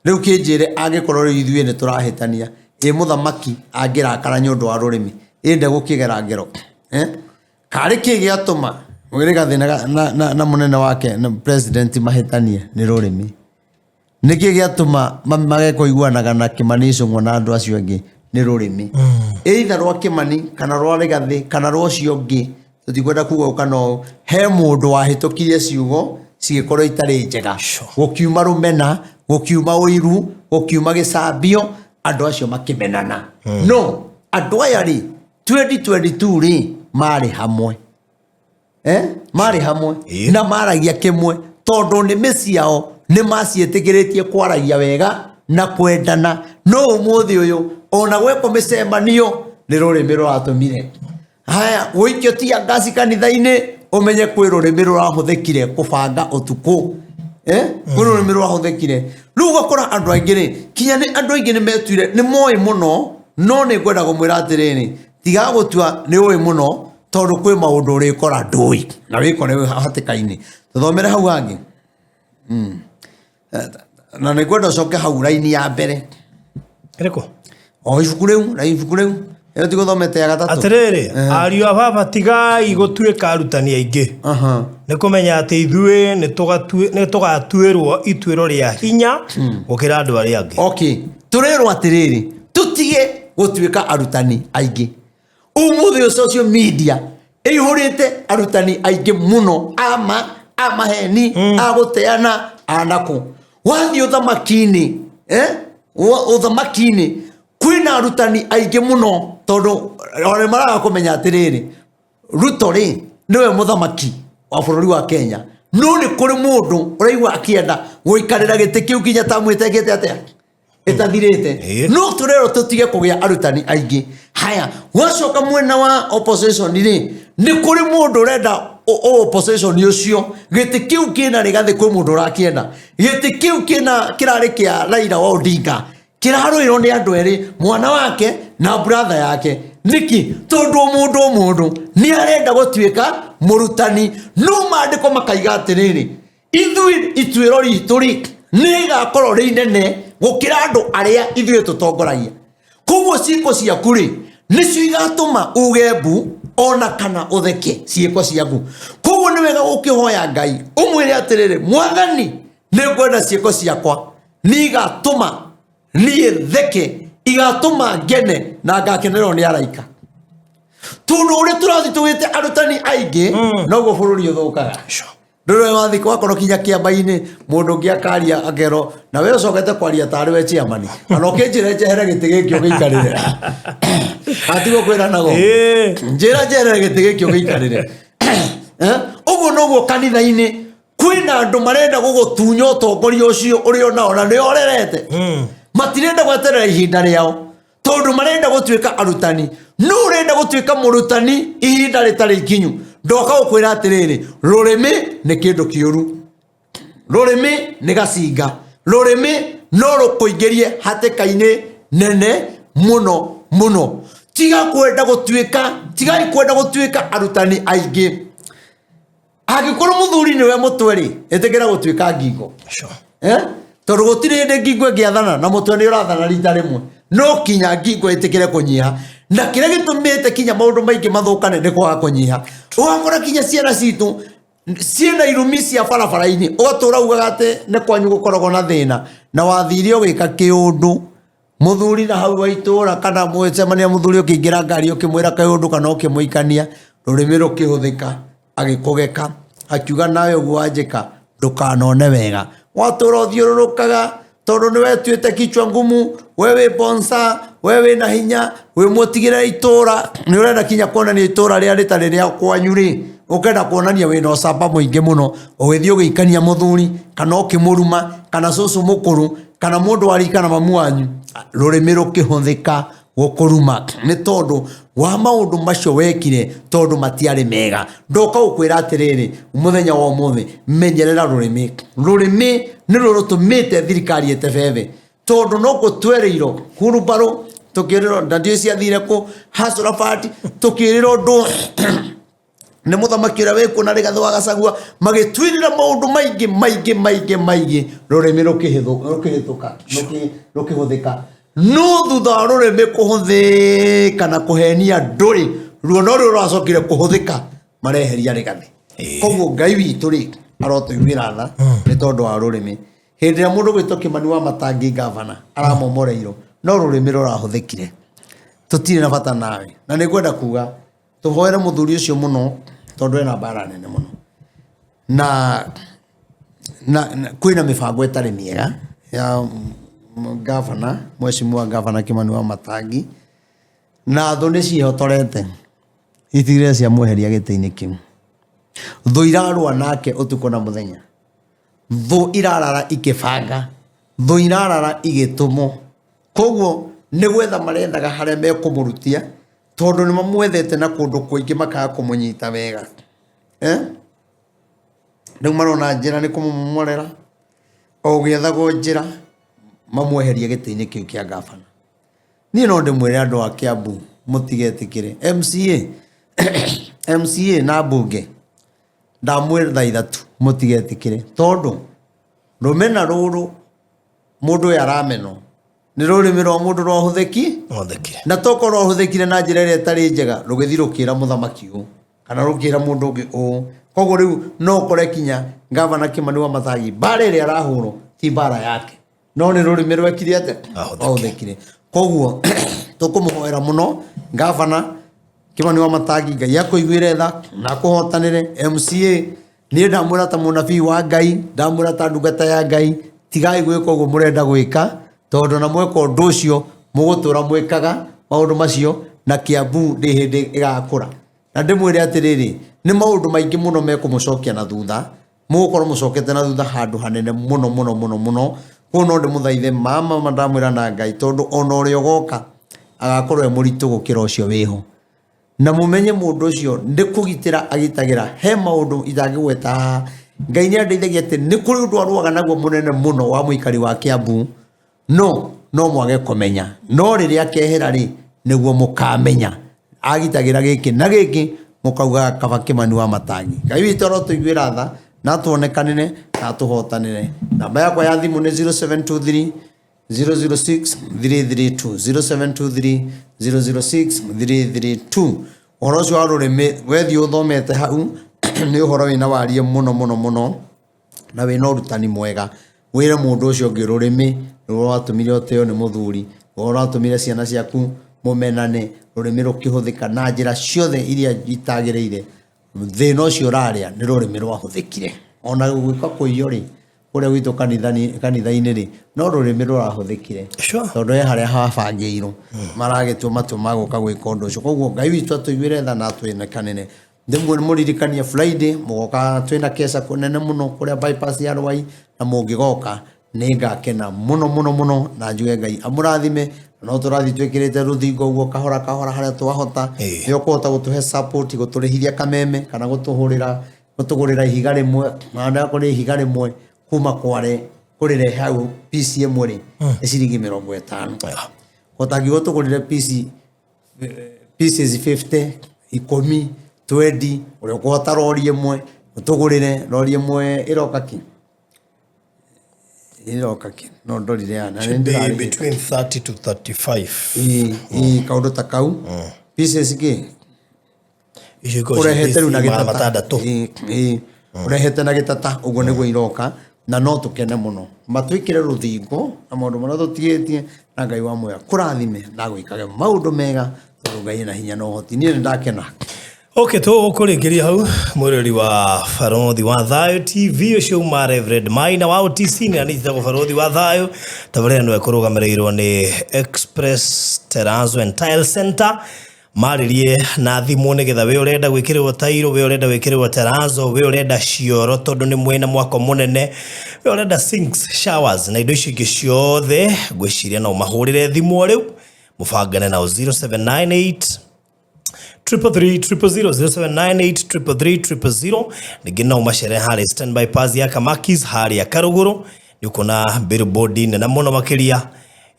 Rĩu kĩnjĩre, angĩkorwo rĩu ithuĩ nĩ tũrahĩtania, ĩ mũthamaki angĩrakara nĩ ũndũ wa rũrĩmĩ, ĩ ndegũkĩgera ngero? Eh? Karĩ kĩ gĩatũma Rigathĩ na mũnene wake na president mahĩtanie? Nĩ rũrĩmĩ. Nĩkĩ gĩatũma mage kũiguanaga na Kĩmani Ichung'wa na andũ acio angĩ? Nĩ rũrĩmĩ, either rwa Kĩmani kana rwa Rigathĩ kana rwa ũcio ũngĩ, tũtikwenda kuga ũũ kana ũũ. He mũndũ wahĩtũkirie ciugo cigĩkorwo itarĩ njega, gũkiuma rũmena, gũkiuma ũiru, gũkiuma gĩcambio, andũ acio makĩmenana. No andũ aya rĩ, 2022 rĩ, marĩ hamwe, eh? Marĩ hamwe. Na maragia kĩmwe, tondũ nĩmĩ ciao nĩ maciĩtĩkĩrĩtie kwaragia wega na kwendana. No ũmũthĩ ũyũ, ona gwekwo mĩcemanio, nĩ rũrĩmĩ rũratũmire haya gũikio tia ngasi kanitha-inĩ. Ũmenye kwĩ rũrĩmĩ rũrahũthĩkire kũbanga ũtukũ, eh? Kwĩ rũrĩmĩ rũrahũthĩkire. Rĩu ũgakora andũ aingĩ rĩ, kinya nĩ andũ aingĩ nĩ metuire nĩ moĩ mũno, no nĩ ngwenda kũmwĩra atĩrĩrĩ, tiga gũtua nĩ ũĩ mũno, tondũ kwĩ maũndũ ũrĩkora ndũĩ na wĩkore wĩ hatĩka-inĩ. Tũthomere hau hangĩ. Na nĩ ngwenda ũcoke hau raini ya mbere. Ĩrĩkũ? O ibuku rĩu, na ibuku rĩu ĩyo tigũthomete ya gatatũ. Atĩrĩrĩ, ariũ a baba, tigai gũtuĩka arutani aingĩ, nĩ kũmenya atĩ ithuĩ nĩ tũgatuĩrwo ituĩro rĩa hinya gũkĩra andũ arĩa angĩ. Okay, tũrerwo atĩrĩrĩ, tũtige gũtuĩka arutani aingĩ. Ũmũthĩ ũyũ social media ĩihũrĩte arutani aingĩ mũno, ama a maheni, a gũteana, a nakũ. Wathiĩ ũthamaki-inĩ, eh? Ũthamaki-inĩ kwĩna arutani aingĩ mũno, tondũ ona maraga kũmenya atĩrĩrĩ, Ruto rĩ, nĩwe mũthamaki wa bũrũri wa Kenya, no nĩ kũrĩ mũndũ ũraigua akĩenda gũikarĩra gĩtĩ kĩu nginya tamu ĩtekĩte atĩa, ĩtathirĩte. No tũrerwo tũtige kũgĩa arutani aingĩ. Haya, wacoka mwena wa opposition rĩ, nĩ kũrĩ mũndũ ũrenda opposition ũcio, gĩtĩ kĩu kĩna Rigathĩ, kwĩ mũndũ ũrakĩenda gĩtĩ kĩu kĩna kĩrarĩ kĩa Raila wa Odinga, kĩrarũĩrwo nĩ andũ erĩ, mwana wake na brother yake. Nĩkĩ? Tondũ o mũndũ nĩ arenda gũtuĩka mũrutani. No maandĩko makaiga atĩrĩrĩ, ithuĩ ituĩro ritũ rĩ, nĩ rĩgakorwo rĩ inene gũkĩra andũ arĩa ithuĩ tũtongoragia. Koguo ciĩko ciaku rĩ, nĩcio igatũma uge mbu ona kana ũtheke, ciĩko ciaku. Koguo nĩ wega gũkĩhoya Ngai, ũmwĩre atĩrĩrĩ, Mwathani, nĩ ngwenda ciĩko ciakwa nĩ igatũma niĩ theke, igatũma ngene na ngakenerwo nĩ araika, tondũ ũrĩa tũrathiĩ tũgĩte arutani aingĩ, noguo bũrũri ũthũkaga. Ndũrĩ wathiĩ wakorwo kinya kĩama-inĩ, mũndũ ũngĩ akaria akerwo na we ũcokete kwaria tarĩ we chairman, kana ũkĩnjĩra njehere gĩtĩ gĩkĩ ũgĩikarĩre, atigwo kwĩranago. Njĩra njehere gĩtĩ gĩkĩ ũgĩikarĩre. Eh? Ũguo noguo kanitha-inĩ kwĩna andũ marenda gũgũtunya ũtongoria ũcio ũrĩ onao na nĩo ũrerete. Matirenda gweterera ihinda rĩao, tondũ marenda gũtuĩka arutani. No ũrenda gũtuĩka mũrutani ihinda rĩtarĩ ikinyu? Ndoka gũkwĩra atĩrĩrĩ, rũrĩmĩ nĩ kĩndũ kĩũru, rũrĩmĩ nĩ gacinga, rũrĩmĩ no rũkũingĩrie hatĩka-inĩ nene mũno mũno. Tiga kwenda gũtuĩka, tigai kwenda gũtuĩka arutani aingĩ. Angĩkorwo mũthuri nĩwe mũtwe rĩ, ĩtĩkĩra gũtuĩka ngingo. Eh? Tondũ gũtirĩ hĩndĩ ngingo ĩngĩathana na mũtwe nĩ ũrathana rita rĩmwe. No kinya ngingo ĩtĩkĩre kũnyiha, na kĩrĩa gĩtũmĩte kinya maũndũ maingĩ mathũkane nĩ kwaga kũnyiha. Ũgakora kinya ciana citũ ciĩna irumi cia barabara-inĩ, ũgatũra ugaga atĩ nĩ kwanyu gũkoragwo na thĩna, na wathire ũgĩka kĩũndũ. Muthuri na hau wa itũra kana mwĩcemania muthuri ũkĩingĩra ngari ũkĩmwĩra kaũndũ kana ũkĩmũikania, rũrĩmĩ rũkĩhũthĩka, agĩkũgeka, akiuga nawe ũguo wanjĩka ndũkanone wega. Watũra ũthiũrũrũkaga tondũ nĩ wetuĩte kichwa ngumu, we wĩ bonsa, we wĩ na hinya, wĩ mũtigĩre itũra, nĩ ũrenda kinya kuonania itũra rĩrĩa rĩtarĩ rĩa kwanyu rĩ, ũkenda kuonania wĩna ũcamba mũingĩ mũno, ũgĩthiĩ ũgĩikania mũthuri kana ũkĩmũruma kana cũcũ mũkũrũ kana mũndũ wa rika na mamu wanyu, rũrĩmĩ rũkĩhũthĩka gũkũruma nĩ tondũ wa maũndũ macio wekire, tondũ matiarĩ mega. Ndoka gũkwĩra atĩrĩrĩ, mũthenya wa ũmũthĩ menyerera rũrĩmĩ. Rũrĩmĩ nĩ rũrũtũmĩte thirikari ĩtebebe, tondũ no gũtwereirwo hurumbarũ, tũkĩrĩrwo na ndiũĩ ciathire kũ, hacorabati tũkĩrĩrwo ndũ nĩ mũthamaki ũrĩa wĩkuo na Rigathĩ wa Gachagua, magĩtwĩrĩra maũndũ maingĩ maingĩ maingĩ maingĩ, rũrĩmĩ rũkĩhĩtũka, rũkĩhũthĩka. No thutha wa rũrĩmĩ kũhũthĩka na kũhenia andũ rĩ, ruo no ruo rwacokire kũhũthĩka mareheria Rigathĩ. Koguo Ngai witũ rĩ arotũiguĩra tha nĩ tondũ wa rũrĩmĩ. Hĩndĩ ĩrĩa mũndũ gwĩtwo Kĩmani wa Matangi gavana aramomoreirwo, no rũrĩmĩ rũrahũthĩkire. Tũtirĩ na bata nawe. Na nĩ ngwenda kuga tũhoere mũthuri ũcio mũno, tondũ ena mbara nene mũno na kwĩna mĩbango ĩtarĩ mĩega ya gavana, mheshimiwa gavana Kĩmani wa Matangi, na thũ nĩ ciĩhotorete itigĩrĩre ciamweheria gĩtĩ-inĩ kĩu. Thũ irarũa nake ũtukũ na mũthenya, thũ irarara ikĩbanga, thũ irarara igĩtũmwo. Koguo nĩ gwetha marethaga harĩa mekũmũrutia, tondũ nĩ mamwethete na kũndũ kũingĩ makaga kũmũnyita wega. Rĩu marona njĩra nĩ kũmũmomorera, o gũgĩethagwo njĩra mamweherie gĩtĩ-inĩ kĩu kĩa gavana. Niĩ no ndĩmwĩre andũ a Kiambu mũtigetĩkĩre MCA, MCA na mbunge, ndamwĩra thaa ithatũ mũtigetĩkĩre, tondũ rũmena rũrũ mũndũ ũyũ aramenwo nĩ rũrĩmĩ rwa mũndũ rwahũthĩki Rwathĩkire. Na tokorwo rwahũthĩkire na njĩra ĩrĩa ĩtarĩ njega, rũgĩthiĩ rũkĩra mũthamaki ũũ kana rũkĩra mũndũ ũngĩ ũũ. Koguo rĩu no ũkore kinya gavana Kĩmani wa Matangi mbara ĩrĩa arahũrwo ti mbara yake, no nĩ rũrĩmĩ rwekire atĩa? Rwahũthĩkire. Rwahũthĩkire. Koguo tũkũmũhoera mũno gavana Kĩmani wa Matangi, Ngai akũiguĩre tha na akũhotanĩre. MCA, niĩ ndamwĩra ta mũnabii wa Ngai, ndamwĩra ta ndungata ya Ngai, tigai gwĩka ũguo mũrenda gwĩka, tondũ na mweka ũndũ ũcio mũgũtũra mwĩkaga maũndũ macio, na Kiambu ndĩ hĩndĩ ĩgakũra. Na ndĩmwĩre atĩrĩrĩ, nĩ maũndũ maingĩ mũno mekũmũcokia na thutha, mũgũkorwo mũcokete na thutha handũ hanene mũno mũno mũno mũno. Koguo no ndĩmũthaithe mama, ma ndamwĩra na Ngai, tondũ ona ũrĩa ũgoka agakorwo e mũritũ gũkĩra ũcio wĩho. Na mũmenye mũndũ ũcio nĩ kũgitĩra agitagĩra. He maũndũ itangĩgweta haha. Ngai nĩ andeithagia atĩ nĩ kũrĩ ũndũ arũaga naguo mũnene mũno wa mũikari wa Kiambu, no mwage kũmenya, no rĩrĩa akehera rĩ, nĩguo mũkamenya agitagĩra gĩkĩ na gĩkĩ, mũkauga kaba Kĩmani wa Matangi. Ngai witũ arotũiguĩra tha na atuonekanĩre na atũhotanĩre. Namba yakwa ya thimũ nĩ 0723 006 332, 0723 006 332. Ũhoro ũcio wa rũrĩmĩ wethiĩ ũthomete hau nĩ ũhoro wĩna warie mũno mũno mũno na wĩna ũrutani mwega. Wĩre mũndũ ũcio ũngĩ rũrĩmĩ nĩruo rwatũmire ũteo nĩ mũthuri, nĩruo rwatũmire ciana ciaku mũmenane, rũrĩmĩ rũkĩhũthĩka na njĩra ciothe iria itagĩrĩire. Thĩna ũcio ũrarĩa nĩ rũrĩmĩ rwahũthĩkire. Ona gwĩka kũiywo rĩ, kũrĩa gwitũ kanitha-inĩ rĩ, no rũrĩmĩ rũrahũthĩkire. Tondũ he harĩa habangĩirwo maragĩtua matua ma gũka gwĩka ũndũ ũcio. Koguo Ngai witũ atũiguĩre tha na atwĩnekanĩre. Ndĩmwe mũririkanie Friday mũgoka twĩna keca nene mũno kũrĩa bypass ya Rwai, na mũngĩgoka nĩ ngakena mũno mũno mũno na njuge Ngai amũrathime. No tũrathiĩ twĩkĩrĩte rũthingo ũguo kahora kahora harĩa twahota. Nĩ ũkũhota gũtũhe support, gũtũrĩhithia kameme kana gũtũgũrĩra ihiga rĩmwe, na ndakũrĩ ihiga rĩmwe kuma kware kũrĩre hau piece ĩmwe rĩ, nĩ ciringi 50. Ũtangiuga ũtũgũrĩre pieces 50, 10, 20, ũrĩa ũkũhota rori ĩmwe, ũtũgũrĩre rori ĩmwe ĩroka kĩ? Ĩroka kĩ? No ndorire ya, na Should be nĩ ndĩrarĩhĩte. between 30 to 35. Ĩ, kaũndũ ta kau. Pieces kĩ? Icio ikoragwo Ũrehete rĩu na ciĩ magana gĩtata. matandatũ. Ĩ, ũrehete na gĩtata, ũguo nĩguo iroka. Na no tũkene mũno matwĩkĩre rũthingo na maũndũ marĩa tũtigĩtie, na Ngai wa muoyo kũrathime na gwĩkage maũndũ mega, tondũ Ngai ena hinya na ũhoti. Niĩ nĩ ndakena. Okay, tũkũrĩkĩria hau, mwĩrori wa Barothi wa Thayũ TV. Ũcio uma Reverend Maina wa OTC, na nĩ njĩtagwo Barothi wa Thayũ. Tabarĩra nĩwe kũrũgamĩrĩirwo nĩ Express Terrazzo and Tile Center. Marĩrie na thimũ nĩgetha we ũrenda gwĩkĩrĩrwo tairo, we ũrenda gwĩkĩrĩrwo terrazzo, we ũrenda cioro tondũ nĩ mwĩna mwako mũnene, we ũrenda sinks, showers na indo icio ingĩ ciothe. Ngwĩciria no ũmahũrĩre thimũ o rĩu mũbangane nao 0798 333 000, 0798 333 000. Ningĩ no ũmacere harĩa Standby Pass ya Kamakis harĩa Karũgũrũ, nĩ ũkuona billboard nene mũno makĩria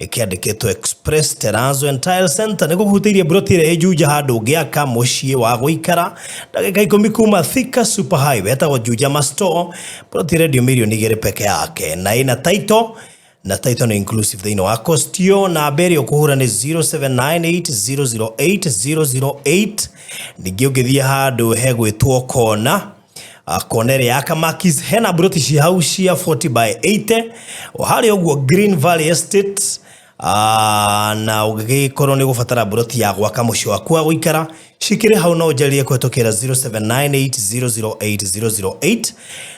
ĩkĩandĩkĩtwo Express Terrazzo and Tile Center. Nĩ gũkũhutĩirie mburoti ĩrĩa ĩ Juja, handũ ũngĩaka mũciĩ wa gũikara, ndagĩka 10 kuma Thika Super Highway, etagwo Juja Mastore. Mburoti ĩrendio mirioni 2 peke yake na ĩna title, na title nĩ inclusive thĩinĩ wa cost yo. Namba ĩrĩa ũkũhũra nĩ 0798008008. Ningĩ ũngĩthiĩ handũ hegwĩtwo kona kona ĩrĩa ya Kamakis, hena mburoti ci hau cia 40 by 80, o harĩa ũguo Green Valley Estate. Na ũngĩgĩkorwo nĩ ũgũbatara mburoti ya gwaka mũciĩ waku wa gũikara, cikĩrĩ hau, no ũnjarĩrie kũhetũkĩra 0798008008.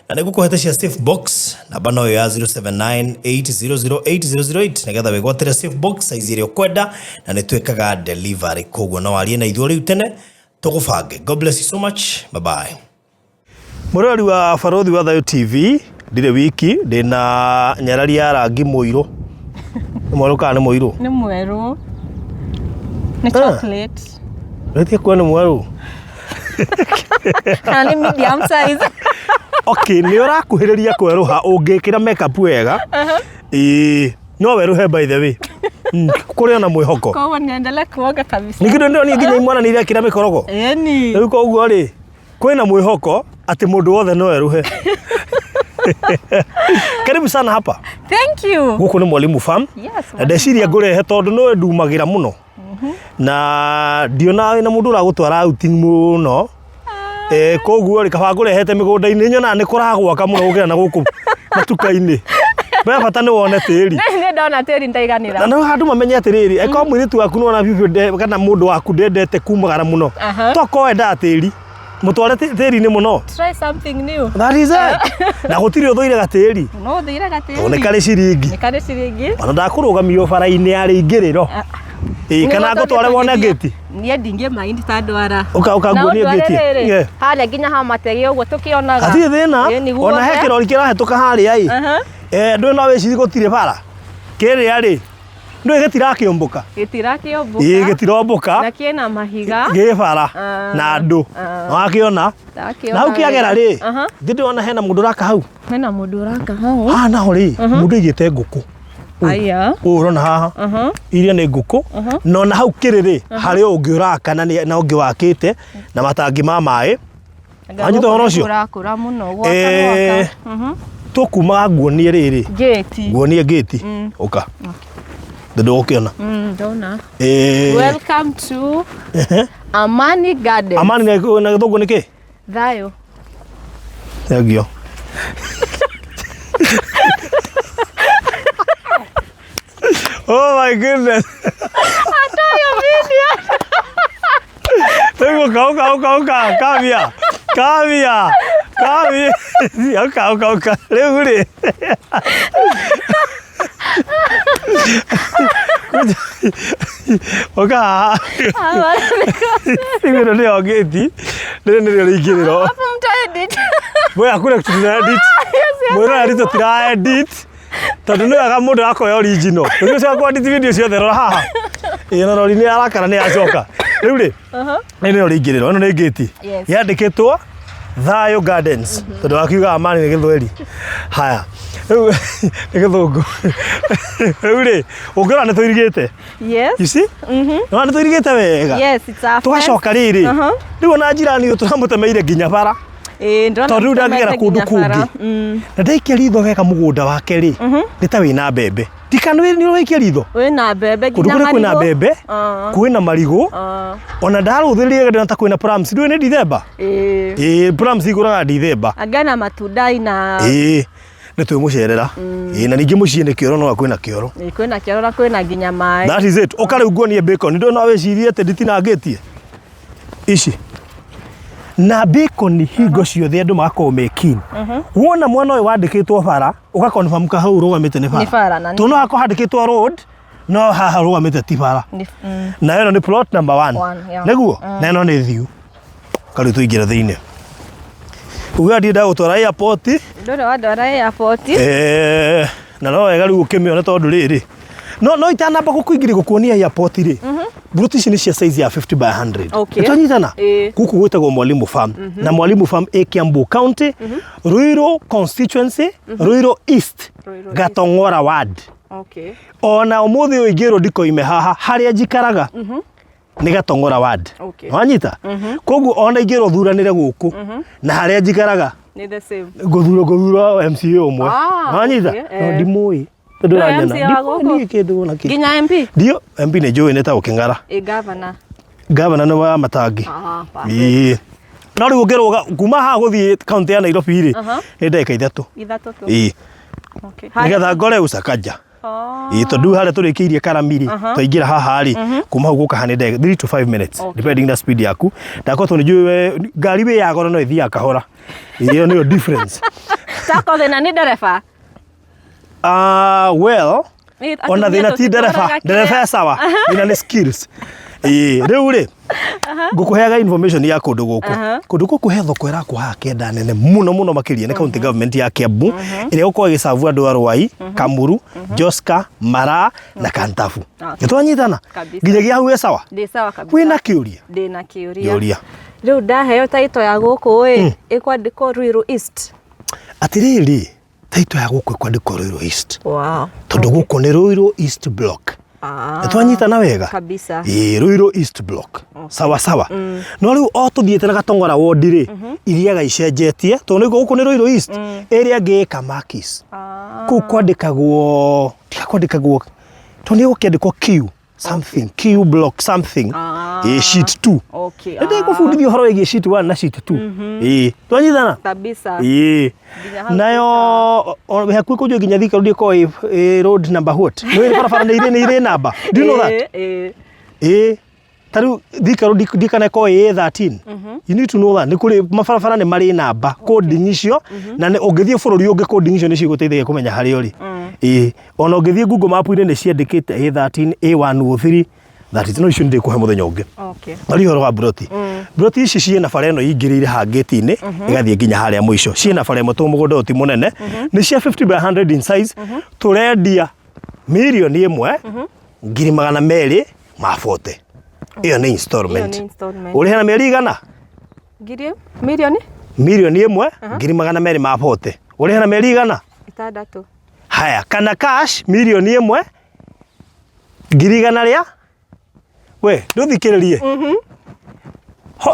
Na nĩ ngũkũhete cia safe box, namba no ĩyo ya 0798008008, nĩgetha wĩgwatĩre safe box size ĩrĩa ũkwenda, na nĩ twĩkaga delivery. Koguo no warie na ithuĩ rĩu tene tũgũbange. God bless you so much, bye bye. Mũrori wa Barothi wa Thayũ TV, ndirĩ wiki, ndĩna nyarari ya rangi mũirũ. Nĩ mwerũ kana nĩ mũirũ? Nĩ mwerũ. Nĩ chocolate. Wĩtie kuo nĩ mwerũ. Kana nĩ medium size. Okay, nĩ ũrakuhĩrĩria kwerũha ũngĩkĩra makeup wega. Ĩĩ, no werũhe, by the way. Kũrĩ ona mwĩhoko. Koguo niendelee kuoga kabisa. Ningĩ ndĩronire nginya imwana nĩ irekĩra mĩkorogo. Ĩni. Rĩu koguo rĩ, kwĩna mwĩhoko atĩ mũndũ wothe no erũhe. Karibu sana hapa. Thank you. Gũkũ nĩ Mwalimu Farm. Yes. Na ndeciria ngũrehe tondũ nĩwe ndumagĩra mũno na ndiona wĩna mũndũ ũragũtwara outing mũno. Koguo rĩ, kaba ngũrehete mĩgũnda-inĩ, nyonaga nĩ kũragwaka mũno gũkĩra na gũkũ matuka-inĩ. Be bata nĩ wone tĩri. Nĩ ndona tĩri ndaiganĩra. Na no handũ mamenye atĩrĩrĩ, eko mũirĩtu waku nĩwona biũ kana mũndũ waku ndendete kumagara mũno, tokorwo endaga tĩri, mũtware tĩri-inĩ mũno. Try something new. That is it. Na gũtirĩ ũthũire gatĩri. No ũthũire gatĩri. Tondũ nĩ karĩ ciringi. Nĩ karĩ ciringi. Ona ndakũrũgamio bara-inĩ ya rĩingĩrĩro. Ĩĩ, kana ngũtware wone ngĩti. Niĩ ndingĩ mind ta ndwara. Ũka ũka Na nguonie ũndware ngĩti. rĩrĩ, Yeah. harĩa nginya ha mategi ũguo tũkĩonaga. Hatirĩ thĩna. Ĩĩ, nĩguo Ona he guothe. kĩrori kĩrahĩtũka harĩa ĩ. Ndũĩ no wĩcirie gũtirĩ bara. Kĩrĩa rĩ, ndũĩ gĩtirakĩũmbũka. Gĩtirakĩũmbũka. Ĩĩ, gĩtirombũka. Na kĩna mahiga. Gĩ bara na andũ. Wakĩona? Ndakĩona Na hau kĩagera rĩ, Aha. ndĩ ndĩrona hena mũndũ ũraka hau. Hena mũndũ ũraka hau. Haha naho rĩ, mũndũ aigĩte ngũkũ. Aya. Ũũ ũrona haha. Iria nĩ ngũkũ. Na ona hau kĩrĩ rĩ, harĩ o ũngĩ ũraka na na ũngĩ wakĩte na matangi ma maĩ. Anga Wanyita gũkũ ũhoro ũcio? Kũrakũra mũno gwaka gwaka. Tũkumaga nguonie rĩrĩ. Gate. Nguonie gate. Ũka. Ndũgũkĩona. Ndona. Welcome to Amani Garden. Amani na gĩthũngũ nĩ kĩ? Thayũ. Thank you. Oh my goodness. Atoyo video. Rĩu ũka ũka ũka ũka kamia kamia kamia ũka ũka ũka rĩu rĩ, ũka haha. Rĩu ĩno nĩyo ngĩti, rĩrĩ nĩrĩo rĩingĩrĩro. Hapo mta edit. Wewe hakuna kitu tuna edit. Mwĩrora ritũ tira edit. Tondũ nĩ wega mũndũ akoya original. Rĩu cia kwa edit video ciothe, rora haha. Ĩĩ, na rori nĩ arakara nĩ yacoka. Rĩu rĩ, ĩno nĩyo rĩingĩrĩro, ĩno nĩ ngĩti. Yes. Yandĩkĩtwo Thayo Gardens. Tondũ wakiuga Amani nĩ gĩthweri. Haya. Rĩu nĩ gĩthũngũ. Rĩu rĩ, ũngĩrora nĩ tũirigĩte. Yes. You see? Nĩ tũirigĩte wega. Yes, it's a Tũgacoka rĩrĩ. Rĩu ona njirani ũyũ tũramũtemeire nginya bara. Ĩĩ, ndĩrona Tondũ rĩu ndangĩgera mũtemete kũndũ nginya bara. kũngĩ. Na ndaikia ritho wega, mũgũnda wake rĩ, nĩ ta wĩna mbembe. Ndikana nĩ ũraikia ritho Wĩna mbembe kũndũ nginya kũrĩa kwĩna marigũ. mbembe, kwĩna marigũ. Ona ndarũthĩrĩria ndĩrona ta kwĩna plums. Ndũĩ nĩ Dithemba? Ĩĩ. Ĩĩ, plums igũraga Dithemba. Anga na matunda ina. Ĩĩ, nĩ Nĩ twĩmũcerera. Ĩĩ na ningĩ mũciĩ nĩ kĩoro no kwĩna kĩoro. Ĩĩ, kwĩna kĩoro na kwĩna nginya maĩ. That is it. Ũka rĩu nguonie bacon. Ndũĩ no wĩcirie atĩ nditinangĩtie. Ici. Na bacon hingo ciothe andũ magakorwo me keen. Wona mwena ũyũ wandĩkĩtwo bara, ũga confirm ka hau ũrũgamĩte nĩ bara. Nĩ bara, na nĩ- Tondũ no hakorwo handĩkĩtwo road, no haha ũrũgamĩte ti bara. Na ĩno nĩ plot number one. One, yeah. Nĩguo? Na ĩno nĩ thiu. Karĩu tũingĩre thĩinĩ. Uga ndiĩ ndagũtwara airport. Ndũrĩ wandwara airport. Eh, na no wega rĩu ũkĩmĩone tondũ rĩrĩ no no itanamba gũkũingĩria gũkuonia airport rĩ mburoti ici nĩ cia size ya 50 by 100. Okay. Nĩtwanyitana? Ĩĩ. Gũkũ gwĩtagwo Mwalimu Farm na Mwalimu Farm ĩ Kiambu County, Ruiru constituency, Ruiru East, Ruiru East. Gatong'ora ward. Okay. Ona ũmũthĩ ũyũ ingĩrwo ndikoime haha harĩa njikaraga nĩ Gatong'ora ward. Okay. Wanyita? Koguo ona ingĩrwo thuranĩre gũkũ na harĩa njikaraga Nĩ the same. ngũthura ngũthura MCA ũmwe. Ah, Wanyita? okay, No eh. ndimũĩ. Tondũ Ndũĩ ũranyona. MCA wa Ndimũĩ gũkũ? niĩ kĩndũ ona kĩ. Nginya MP? Ndio MP nĩ njũĩ nĩ ta ũkĩng'ara. Ĩ governor. Gavana nĩ wa Matangi. Ah, perfect. Ĩĩ. No rĩu ũngĩrũga kuma haha gũthiĩ kaunti ya Nairobi rĩ nĩ ndagĩka ithatũ. Ithatũ tu. Ĩĩ. Okay. Nĩgetha ngore Usakaja. Oh. Ĩĩ tondũ rĩu harĩa tũrĩkĩirie Karami rĩ twaingĩra haha rĩ kuma hau gũka haha nĩ ndagĩka 3 to 5 minutes Okay. depending na speed yaku. Ndakorwo tondũ nĩ njũĩ we ngari wĩ ya goro no ĩthiaga kahora. Ĩĩ, ĩyo nĩyo difference. Tako thĩna nĩ ndereba. Ah, well, Ĩ, ona atumia thĩna ti ndereba tũtitwaraga ndereba kĩrĩa. e sawa thĩna nĩ skills. Ĩĩ rĩu rĩ ngũkũheaga information ya kũndũ gũkũ. Kũndũ gũkũ he thoko ĩrakwo haha kĩanda nene mũno mũno makĩria nĩ county government ya Kiambu ĩrĩa ĩgũkorwo ĩgĩcabu andũ a Ruai, Kamuru, Joska, Maraa na Kantabu. Okay. Nĩtwanyitana? Kabisa. Nginyagia hau wĩ sawa? Ndĩ sawa kabisa. Wĩna kĩũria? Ndĩ na kĩũria. Kĩũria. Rĩu ndaheo taito ya gũkũ ĩ, ĩkwandĩkwo Ruiru East. Atĩrĩrĩ, taito ya gũkũ ĩkwandĩkwo Ruiru East. Wow. Tondũ gũkũ nĩ Ruiru East Block. Ah. Nĩtwanyitana wega? Kabisa. Ĩĩ, Ruiru East Block. Sawa sawa. No rĩu o tũthiĩte na Gatong'ora ward rĩ, ithiaga icenjetie tondũ nĩguo gũkũ nĩ Ruiru East, ĩrĩa ĩngĩ ĩ Kamakis. Ah. Kũu kwandĩkagwo, tiga kwandĩkagwo, tondũ nĩ gũkĩandĩkwo Q something, Q block something, Ah. ĩĩ sheet 2. Okay. Nĩ ndĩgũbundithia ũhoro wĩgiĩ sheet 1 na sheet 2. Ĩĩ, twanyitana? Kabisa. Ĩĩ. Nginya hau Nayo hakuhĩ kũnjũ nginya Thika Road ĩkoragwo ĩ road number what? Nĩ ũĩ barabara nĩ irĩ nĩ irĩ namba. Do you know that? Ĩ, ĩ. Ĩĩ. Ta rĩu Thika Road ndikana ĩkoragwo ĩ 13. You need to know that. Nĩ kũrĩ mabarabara nĩ marĩ namba coding icio na nĩ ũngĩthiĩ bũrũri ũngĩ coding icio nĩ cigũteithagia kũmenya harĩa ũrĩ. Ĩĩ. Ona ũngĩthiĩ Google Map-inĩ nĩ ciandĩkĩte A13, A103, that is no icio nĩ ndĩkũhe mũthenya ũngĩ. Okay. Na rĩu ũhoro wa mburoti. Mburoti ici ciĩna bara ĩno ingĩrĩire haha ngĩti-inĩ ĩgathiĩ nginya harĩa mũico. Ciĩna bara ĩmwe tondũ mũgũnda ũyũ ti mũnene. Nĩ cia 50 by 100 in size. Tũrendia mirioni ĩmwe ngiri magana merĩ ma 40. Ĩyo nĩ installment. Ĩyo nĩ installment. Ũrĩhe na mĩeri igana? Ngiri mirioni Mirioni ĩmwe ngiri magana merĩ ma 40. Ũrĩhe na mĩeri igana? itandatũ. Haya, kana cash mirioni ĩmwe ngiri igana rĩa we ndũthikĩrĩrie.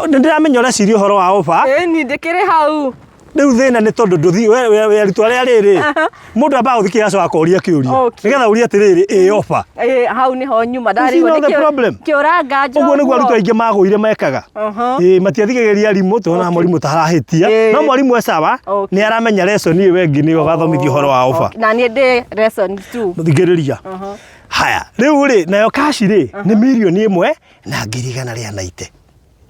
Nĩ ndĩramenya ũreciria ũhoro wa offer. Ĩ ni ndĩkĩrĩ hau. Rĩu thĩna nĩ tondũ ndũthi we we we arutwo arĩa rĩrĩ mũndũ ambaga gũthikĩrĩria acoka akoria kĩũria Okay. nĩgetha ũrie atĩrĩrĩ ĩ offer. Ĩ, hau nĩho nyuma You see ndarigwo now the problem? kĩũranga njoguo. Ũguo nĩguo arutwo aingĩ magũire mekaga. Ĩ matiathikagĩrĩria arimũ tuonaga mwarimũ tarahĩtia Ĩĩ. no mwarimũ e sawa Okay. nĩ aramenya lesson ĩyo ĩngĩ nĩyo agathomithia ũhoro wa offer. Na niĩ ndĩ lesson 2. Thikĩrĩria. Haya, rĩu rĩ nayo cash rĩ nĩ mirioni ĩmwe na ngiri igana rĩa 90.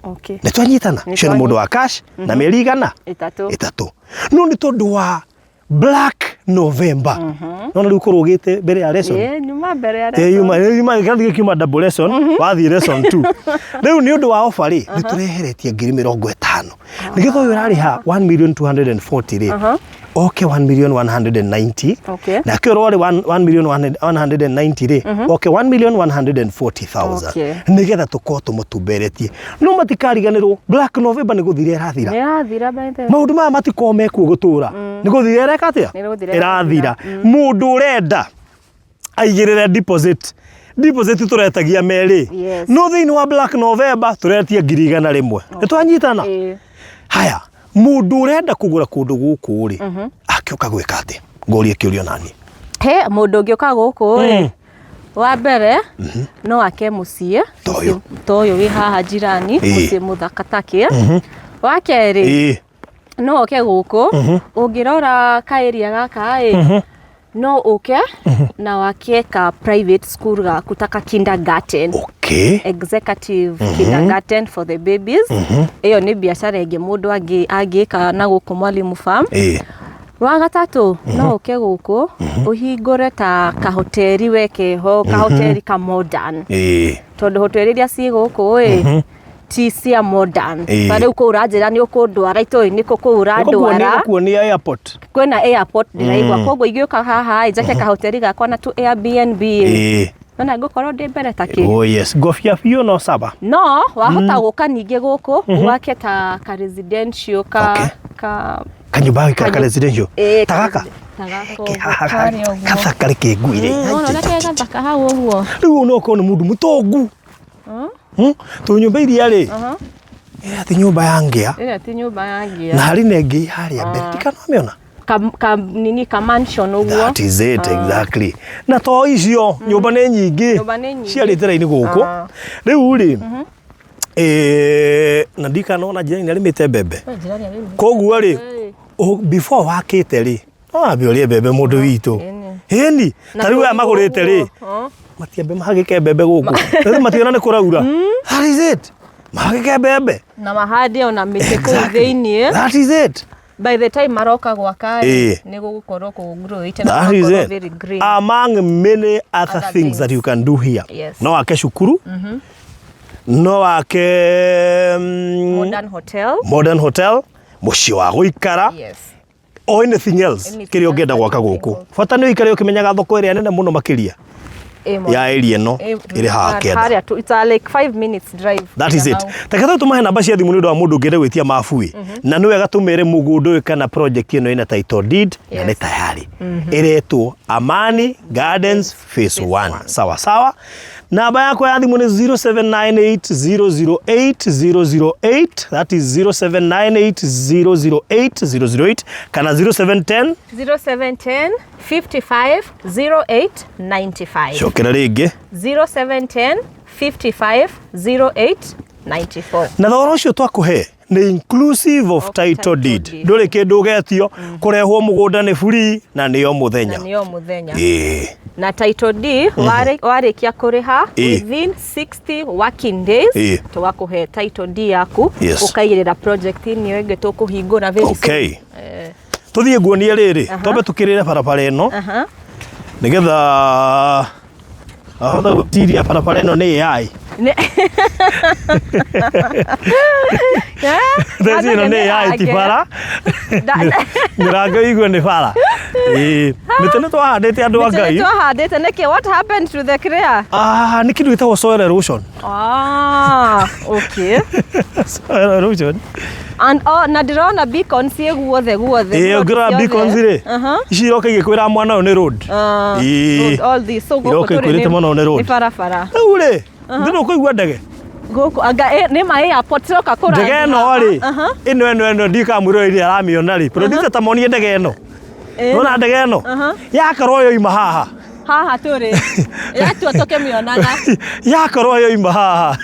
Okay. Nĩ twanyitana? Nĩ Ũcio nĩ mũndũ wa cash na mĩeri igana Ĩtatũ. ĩtatũ. No nĩ tondũ wa Black November. Nona rĩu kũrũgĩte mbere ya lesson. Ĩ, nyuma mbere ya Ĩ, lesson. yuma yuma kĩrathi gĩkiuma double lesson wathiĩ lesson 2. Rĩu nĩ ũndũ wa offer rĩ nĩ tũreheretie ngiri mĩrongo ĩtano. Nĩgetha ũyũ ũrarĩha 1 million 240 rĩ oke 1 million 190. Okay. Nake ũrĩa warĩ 1 million 190 rĩ oke 1 million 140,000. Okay. Nĩgetha tũkorwo tũmũtumberetie. No matikariganĩrwo Black November nĩ gũthira ĩrathira. Nĩ ĩrathira by the way. Maũndũ maya matikorwo mekuo gũtũra. Nĩ gũthira ĩreka atĩa? Nĩ gũthira Ĩrathira. Mũndũ ũrenda aigĩrĩre deposit. Deposit tũretagia merĩ. Yes. No thĩinĩ wa Black November tũretia ngiri igana rĩmwe. Nĩ twanyitana? Ĩ. Haya, mũndũ ũrenda kũgũra kũndũ gũkũ rĩ, akĩũka gwĩka atĩa? Ngũrie kĩũria nani. He mũndũ ũngĩũka gũkũ rĩ wa mbere no ake mũciĩ Ta ũyũ. ta ũyũ wĩ haha jirani Ĩĩ. mũciĩ mũthaka takĩ. Wa kerĩ Ĩĩ. No ũke gũkũ, ũngĩrora ka area gaka ĩ, no ũke na wake ka private school gaku ta ka kindergarten. Executive kindergarten for the babies. Ĩyo nĩ biacara ĩngĩ mũndũ angĩka na gũkũ Mwalimu Farm. Wa gatatũ, no ũke gũkũ ũhingũre ta kahoteri weke ho kahoteri ka modern, tondũ hoteri iria ciĩ gũkũ ĩ ti cia modern. Ta rĩu kũu ũranjĩra nĩ ũkũndwara itũĩ nĩkũ kũu ũrandwara? Kuonia airport. Kwĩna airport ndĩraigua, koguo ingĩũka haha ĩ njake kahoteri gakwa na tu Airbnb ĩ, nona ngũkorwo ndĩ mbere ta kĩ. Oh yes, ngobia biũ no saba. No wahota gũka ningĩ gũkũ wake ta ka residential ka ka Kanyũmba gũikara ka residential. Ta gaka. Ta gaka ũguo, karĩa ũguo. Gathaka reke ngwire. Wona ũrĩa ke gathaka hau ũguo. Rĩu no ũkorwo nĩ mũndũ mũtongu. Tondũ nyũmba iria rĩ, ĩrĩa ti nyũmba ya ngĩa. Ĩrĩa ti nyũmba ya ngĩa. Na harĩ na ĩngĩ harĩa mbere ndikanamĩona. Ka nini ka mansion ũguo. That is it, exactly. Na to icio nyũmba nĩ nyingĩ. Nyũmba nĩ nyingĩ. Ciarĩte raini gũkũ. Rĩu rĩ, na ndikanona njĩra-inĩ arĩmĩte mbembe. Koguo rĩ, before wakĩte rĩ, no wambe ũrĩe mbembe mũndũ witũ. Ĩni, ta rĩu aya magũrĩte rĩ, matiambe mahagĩke mbembe gũkũ. Rĩu mationa nĩ kũraura. That is it. Mahagĩke mbembe. Na mahande ona mĩtĩ kũu thĩiniĩ. That is it. By the time maroka gwaka rĩ, nĩ gũgũkorwo kũgrowĩte na That is gũgakorwo it. very green. Among many other Other things that things. you can do here. No wake cukuru. No wake Modern hotel. Modern hotel, mũciĩ wa gũikara. Or anything else Anything kĩrĩa else ũngĩenda that gwaka you think gũkũ. of. Bata nĩ ũikare ũkĩmenyaga thoko ĩrĩa nene mũno makĩria ya area ĩno ĩrĩ haha kenda. Harĩa tu, it's a like 5 minutes drive. That is kuja it. hau. Reke tũ tũmahe namba cia thimũ nĩ ũndũ wa mũndũ ũngĩenda gwĩtia mabu ĩ. Na nĩ wega tũmere mũgũnda ũyũ kana project ĩno ĩna title deed na nĩ tayari. Ĩretwo Amani Gardens Phase 1. Sawa sawa. Namba yakwa ya thimũ nĩ 0798008008, that is 0798008008 kana 0710 0710 55 08 95. Cokera rĩngĩ. 0710 55 08 94. Na thogora ũcio twakũhe nĩ inclusive of title title deed. deed. Ndũrĩ kĩndũ ũgetio, kũrehwo mũgũnda nĩ free na nĩyo mũthenya. Na nĩyo mũthenya. Na title deed warĩkia kũrĩha within 60 working days tũgakũhe title deed yaku, ũkaigĩrĩra project ĩyo ĩngĩ tũkũhingũra very soon. Okay, tũthiĩ nguonie rĩrĩ, twambe tũkĩrĩre barabara ĩno nĩgetha ahota gwĩtiria barabara ĩno nĩ AI. Theci ĩno nĩ AI, ti bara. Mĩrango igue nĩ bara. Ĩĩ, mĩtĩ nĩ twahandĩte, andũ a Mĩtĩ Ngai. nĩ twahandĩte nĩkĩ? What happened to the clear? Ah, nĩ kĩndũ gĩtagwo soil erosion. Ah, okay. Soil erosion. And oh, na ndĩrona beacons ciĩ guothe guothe. Ĩĩ, Road ũngĩrora ciothe. beacons rĩ, ici iroka igĩkwĩra mwana ũyũ nĩ road. Ah, road, all this. So gũkũ Iroka tũrĩ ikwĩrĩte mwana ũyũ nĩ road. nĩ barabara. Rĩu rĩ, ndĩ ũkũigua ndege. Gũkũ anga nĩ ma airport ciroka kũrathi Ndege ĩno haha. rĩ, ĩno ndikamwĩra ĩrĩa aramĩona rĩ, producer ta monie ndege ĩno. Nona ndege ĩno yakorwo yoima haha. Haha tũrĩ yatua tũkĩmĩonaga. Yakorwo yoima haha.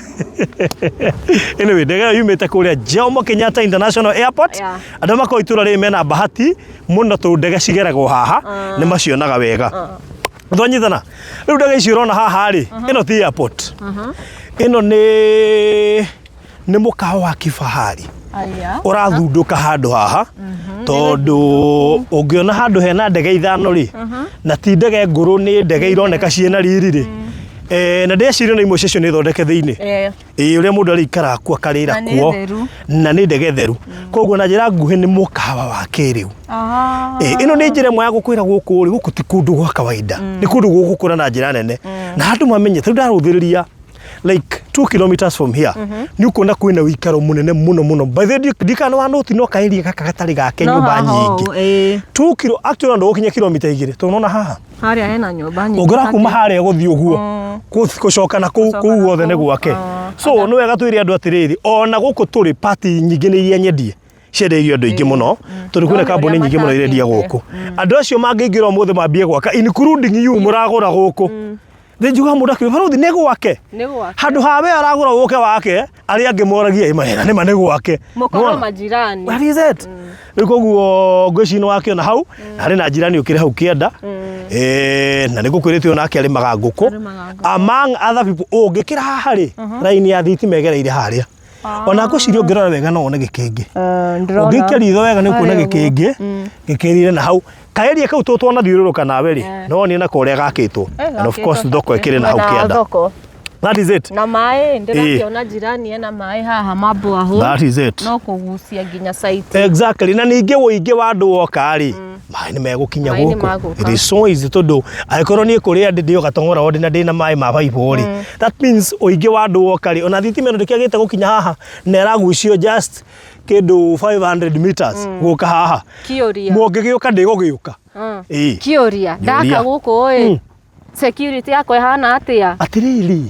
Anyway, ndege ĩyo yumĩte kũrĩa Jomo Kenyatta International Airport. Andũ arĩa makoragwo itũra rĩrĩ mena bahati mũno tondũ ndege cigeragwo haha, nĩ macionaga wega. Twanyitana rĩu, ndege icio ũrona haha rĩ, ĩno ti airport, ĩno nĩ mũkawa wa kifahari Aya. ũrathundũka handũ haha, tondũ ũngĩona handũ hena ndege ithano rĩ, na ti ndege ngũrũ, nĩ ndege ironeka ciĩna riri rĩ. Na ndĩreciria na imwe ciacio nĩ thondeke thĩinĩ. Ĩĩ, ũrĩa mũndũ arĩikaraga kuo akarĩra Na nĩ kuo. theru. Na nĩ ndege theru, koguo na njĩra nguhĩ nĩ mũkawa wa kĩrĩu. Ĩno nĩ njĩra ĩmwe ya gũkwĩra gũkũ rĩ, gũkũ ti kũndũ gwa kawaida, nĩ kũndũ gũgũkũra na njĩra nene na andũ mamenye. Tarĩu ndarũthĩrĩria like 2 kilometers from here, nĩ ũkuona kwĩna ũikaro mũnene mũno mũno. By the way, ndikana wa noti no kaĩria gaka gatarĩ gake No nyũmba haha nyingĩ. ũũ, ĩĩ. 2 kilo, actually ona ndũgũkinya kilomita 2, tondũ nona haha Harĩa hena nyũmba nyingĩ. Ũngĩrora kuma harĩa gũthiĩ ũguo, gũcoka na kũu Gũcoka kũu na guothe nĩ kũu, gwake. So nĩ wega twĩre andũ atĩrĩrĩ, ona gũkũ tũrĩ pati nyingĩ nĩ iria nyendie ciendeirio andũ aingĩ mũno, tondũ kwĩna No nĩ kambuni ũrĩa nyingĩ mũno irendia matakĩte. gũkũ. Andũ acio mangĩingĩra ũmũthĩ mambie gwaka, including you mũragũra gũkũ. Nĩ njugaga mũndũ akĩũria barothi nĩ gwake. Nĩ gwake. Handũ ha we aragũra ũke wake, arĩa angĩ moragia ĩ nĩ ma nĩ gwake. Mũkorwo Nĩwona? majirani. That is it. Rĩu koguo ngwĩciria nĩ wakĩona hau na harĩ na njirani ũkĩrĩ hau kĩanda. Na nĩ ngũkwĩrĩte onake arĩmaga ngũkũ. Arĩmaga ngũkũ. Among other people, ũngĩkĩra haha rĩ, raini ya thitima ĩgereire harĩa. Ona ngwĩciria ũngĩrora wega no wone gĩkĩngĩ. Ũngĩikia ritho wega nĩ ũkuona Harĩa ũguo. gĩkĩngĩ gĩkĩrire na hau kaeria kau tũtwanathiũrũrũka nawe rĩ, no wone nako ũrĩa gakĩtwo, and of course thoko ĩkĩrĩ na hau kĩanda. Thoko. That is it. Na maĩ ndĩrakĩona jirani ena maĩ haha mabwaho. That is it. No kũgucia nginya site. Exactly. Na ningĩ ũingĩ wa andũ woka rĩ, maĩ nĩ megũkinya Maĩ nĩ gũkũ. magũka. It is so easy tondũ angĩkorwo niĩ kũrĩa ndĩ ndĩo gatong'ora o ndĩ na maĩ ma baibũ rĩ, that means ũingĩ wa andũ woka rĩ, ona thitima ĩno ndĩkĩagĩte gũkinya haha na ĩragucio just kĩndũ 500 meters gũka haha. Kĩũria. Mũngĩgĩũka ndĩgũgĩũka. Ĩĩ. Kĩũria. Ndaka gũkũ ĩ, security yakwa ĩhana atĩa? Atĩrĩrĩ,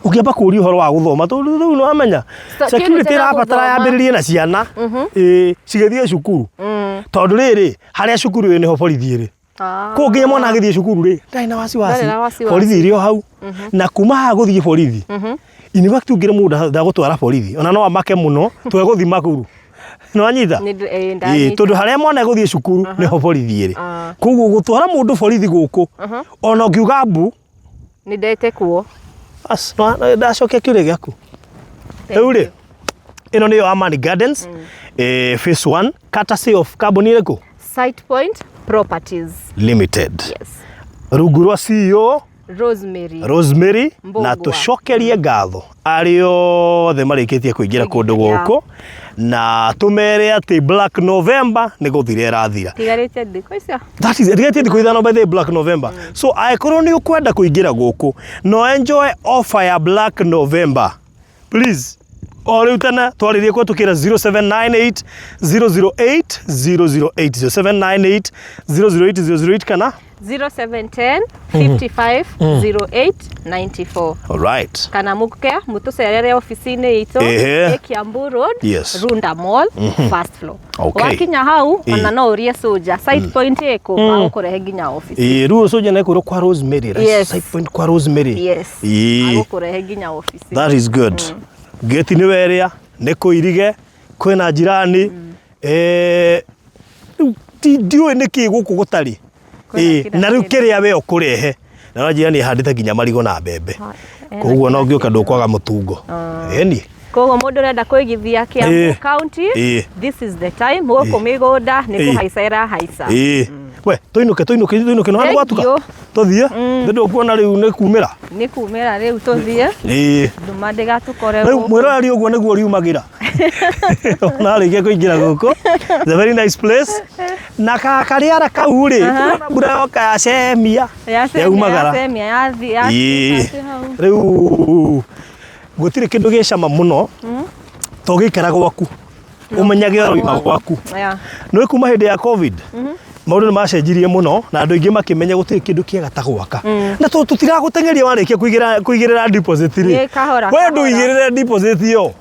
ũngĩamba kũũria ũhoro wa gũthoma tondũ rĩu nĩ wamenya security ya ĩrabatara gũthoma. yambĩrĩrie na ciana, ĩĩ, cigĩthiĩ cukuru, tondũ rĩrĩ harĩa cukuru ĩrĩ nĩho borithi ĩrĩ. Kũu nginya mwana agĩthiĩ cukuru rĩ, ndarĩ na wasiwasi. Ndarĩ na wasiwasi. Borithi ĩrĩ o hau na kuma haha gũthiĩ borithi, in fact ũngĩre mũndũ ndagũtwara borithi ona no amake mũno twegũthiĩ Makuru. Nĩ wanyita? Ĩĩ, Ĩĩ, ndanyita. tondũ harĩa mwana egũthiĩ cukuru nĩho borithi ĩrĩ. Koguo gũtwara mũndũ borithi gũkũ ona ũngiuga mbu Nĩ ndetekwo. Bas, ndacokia kĩũria gĩaku. Rĩu rĩ, ĩno nĩyo Amani Gardens, phase 1, courtesy of kambuni ĩrĩkũ? Site Point Properties. Limited. Yes. Rungu rwa CEO Rosemary. Rosemary. Mbũgua. Na tũcokerie ngatho arĩa othe marĩkĩtie kũingĩra kũndũ gũkũ na tũmere atĩ Black November nĩ gũthira ĩrathira. Tigarĩte thikũ icio. That is, tigarĩtie thikũ 5 by the Black November. So angĩkorwo nĩ ũkwenda kũingĩra gũkũ no enjoy offer ya Black November, please o rĩu tene twarĩrie kũhetũkĩra 0798 008 008, 0798 008 008 kana 0710 55 08 94. Alright. Kana muke mutucerere ofici-inĩ itũ Ehe. ĩ Kiambu Road, Yes. Runda Mall, first floor. Okay. Wakinya hau ona no ũrie Soja Site Point ĩkũ, magũkũrehe nginya ofici. Ĩĩ, rĩu Soja nĩekũrwo kwa Rosemary, right? Yes. Site Point kwa Rosemary. Yes. Ĩĩ. Magũkũrehe nginya ofici. That is good. Gate nĩ werĩa, nĩ kũirige, kwĩna jirani. Rĩu ndiũĩ nĩkĩ gũkũ gũtarĩ. Kwĩna Ĩĩ, kila na rĩu kĩndũ. kĩrĩa we ũkũrehe na no jirani ĩhandĩte nginya marigũ na mbembe. Ena Koguo no kila ngĩũka ndũkwaga mũtungo. Ĩni. Koguo mũndũ ũrenda kũigithia Kiambu Ĩĩ. County, Ĩĩ. this is the time. Gũkũ mĩgũnda nĩ Ĩĩ. kũhaica ĩrahaica. Ĩĩ. We, tũinũke tũinũke tũinũke nĩ Thank gwatuka. you. Tũthiĩ. Nĩ ndũkuona rĩu nĩ kumĩra. Nĩ kumĩra rĩu tũthiĩ. Ĩĩ. Nduma ndĩgatũkore Rĩu gũkũ. mwĩroreri ũguo nĩguo riumagĩra. Ona arĩkia kũingĩra gũkũ. It's a very nice place. Na karĩara kau rĩ, tuona mbura yoka yacemia. Yacemia, Yaumagara. yacemia, yathi- Ĩĩ. yathiĩ hau. Rĩu gũtirĩ kĩndũ gĩ cama mũno to gĩikara gwaku ũmenyage ũroima gwaku. Yeah. Nĩ kuma hĩndĩ ya COVID maũndũ nĩ macenjirie mũno na andũ aingĩ makĩmenya gũtirĩ kĩndũ kĩega ta gwaka na tondũ tũtiragũteng'eria warĩkia kũigĩrĩra deposit rĩ, Ĩ, kahora, we kahora. ndũigĩrĩre deposit ĩyo,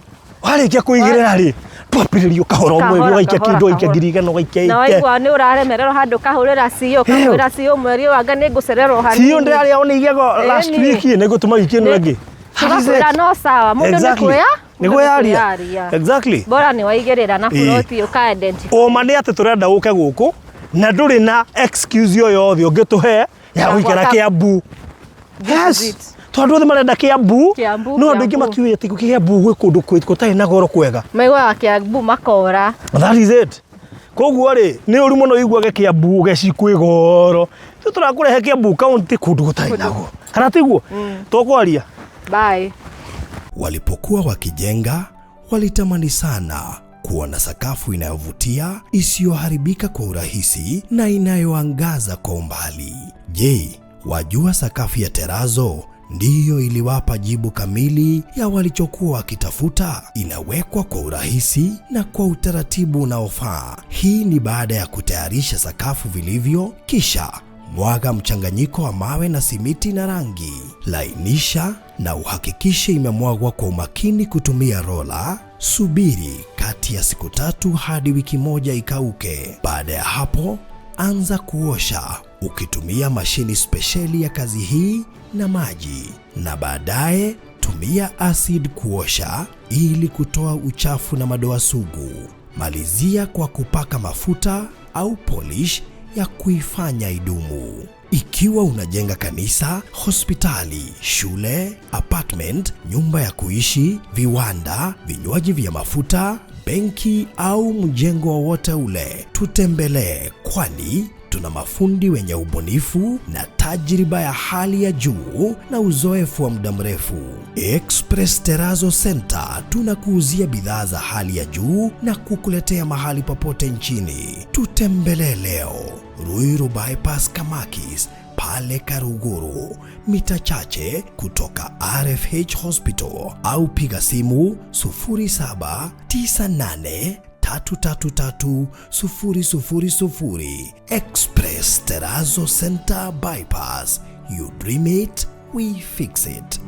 warĩkia kũigĩrĩra rĩ, twambĩrĩrio kahora o mweri Kahora, ũgaikia kahora, kĩndũ, ũgaikia kahora. 1,000 ũgaikia Na ike. waigua nĩ ũraremererwo handũ kahũrĩra CEO, kahũrĩra CEO mweri ũyũ anga nĩ ngũcererwo hanini. CEO ndĩrarĩa ona igego last Ĩni. week nĩ ngũtũma wiki ĩno ĩngĩ. That is it. Tũgakwĩra no sawa, mũndũ nĩ Exactly. kwĩya Nĩ mũndũ kwĩyaria. kwĩyaria. Exactly. Bora nĩ waigĩrĩra na Ĩĩ. buroti ũka identify. Ũma nĩ atĩ tũrenda ũke gũkũ na ndũrĩ na excuse o yothe ũngĩtũhe ya gũikara gwaka. Kiambu. This is Yes. it. Tondũ andũ othe marenda Kiambu, Kiambu, no andũ aingĩ Kiambu. matiũĩ atĩ Kiambu gwĩ kũndũ gũtarĩ na goro kwega. Maiguaga Kiambu makora. That is it. Koguo rĩ, nĩ ũru mũno ũiguage Kiambu geci kwĩ goro. Ithuĩ tũrakũrehe Kiambu county kũndũ gũtarĩ na goro. Kana tiguo? Tũkwaria. Bye. Walipokuwa wakijenga, walitamani sana kuwa na sakafu inayovutia, isiyoharibika kwa urahisi na inayoangaza kwa umbali. Je, wajua sakafu ya terazo ndiyo iliwapa jibu kamili ya walichokuwa wakitafuta? Inawekwa kwa urahisi na kwa utaratibu unaofaa. Hii ni baada ya kutayarisha sakafu vilivyo, kisha mwaga mchanganyiko wa mawe na simiti na rangi. Lainisha na uhakikishe imemwagwa kwa umakini kutumia rola. Subiri kati ya siku 3 hadi wiki 1 ikauke. Baada ya hapo, Anza kuosha ukitumia mashini spesheli ya kazi hii na maji, na baadaye tumia acid kuosha ili kutoa uchafu na madoa sugu. Malizia kwa kupaka mafuta au polish ya kuifanya idumu. Ikiwa unajenga kanisa, hospitali, shule, apartment, nyumba ya kuishi, viwanda, vinywaji vya mafuta, benki au mjengo wowote ule, tutembelee, kwani tuna mafundi wenye ubunifu na tajriba ya hali ya juu na uzoefu wa muda mrefu. Express Terrazzo Center tunakuuzia bidhaa za hali ya juu na kukuletea mahali popote nchini. Tutembelee leo Ruiru Bypass Kamakis pale Karuguru, mita chache kutoka RFH Hospital, au piga simu 0798 333 000. Express Terrazzo Center Bypass. You dream it, we fix it.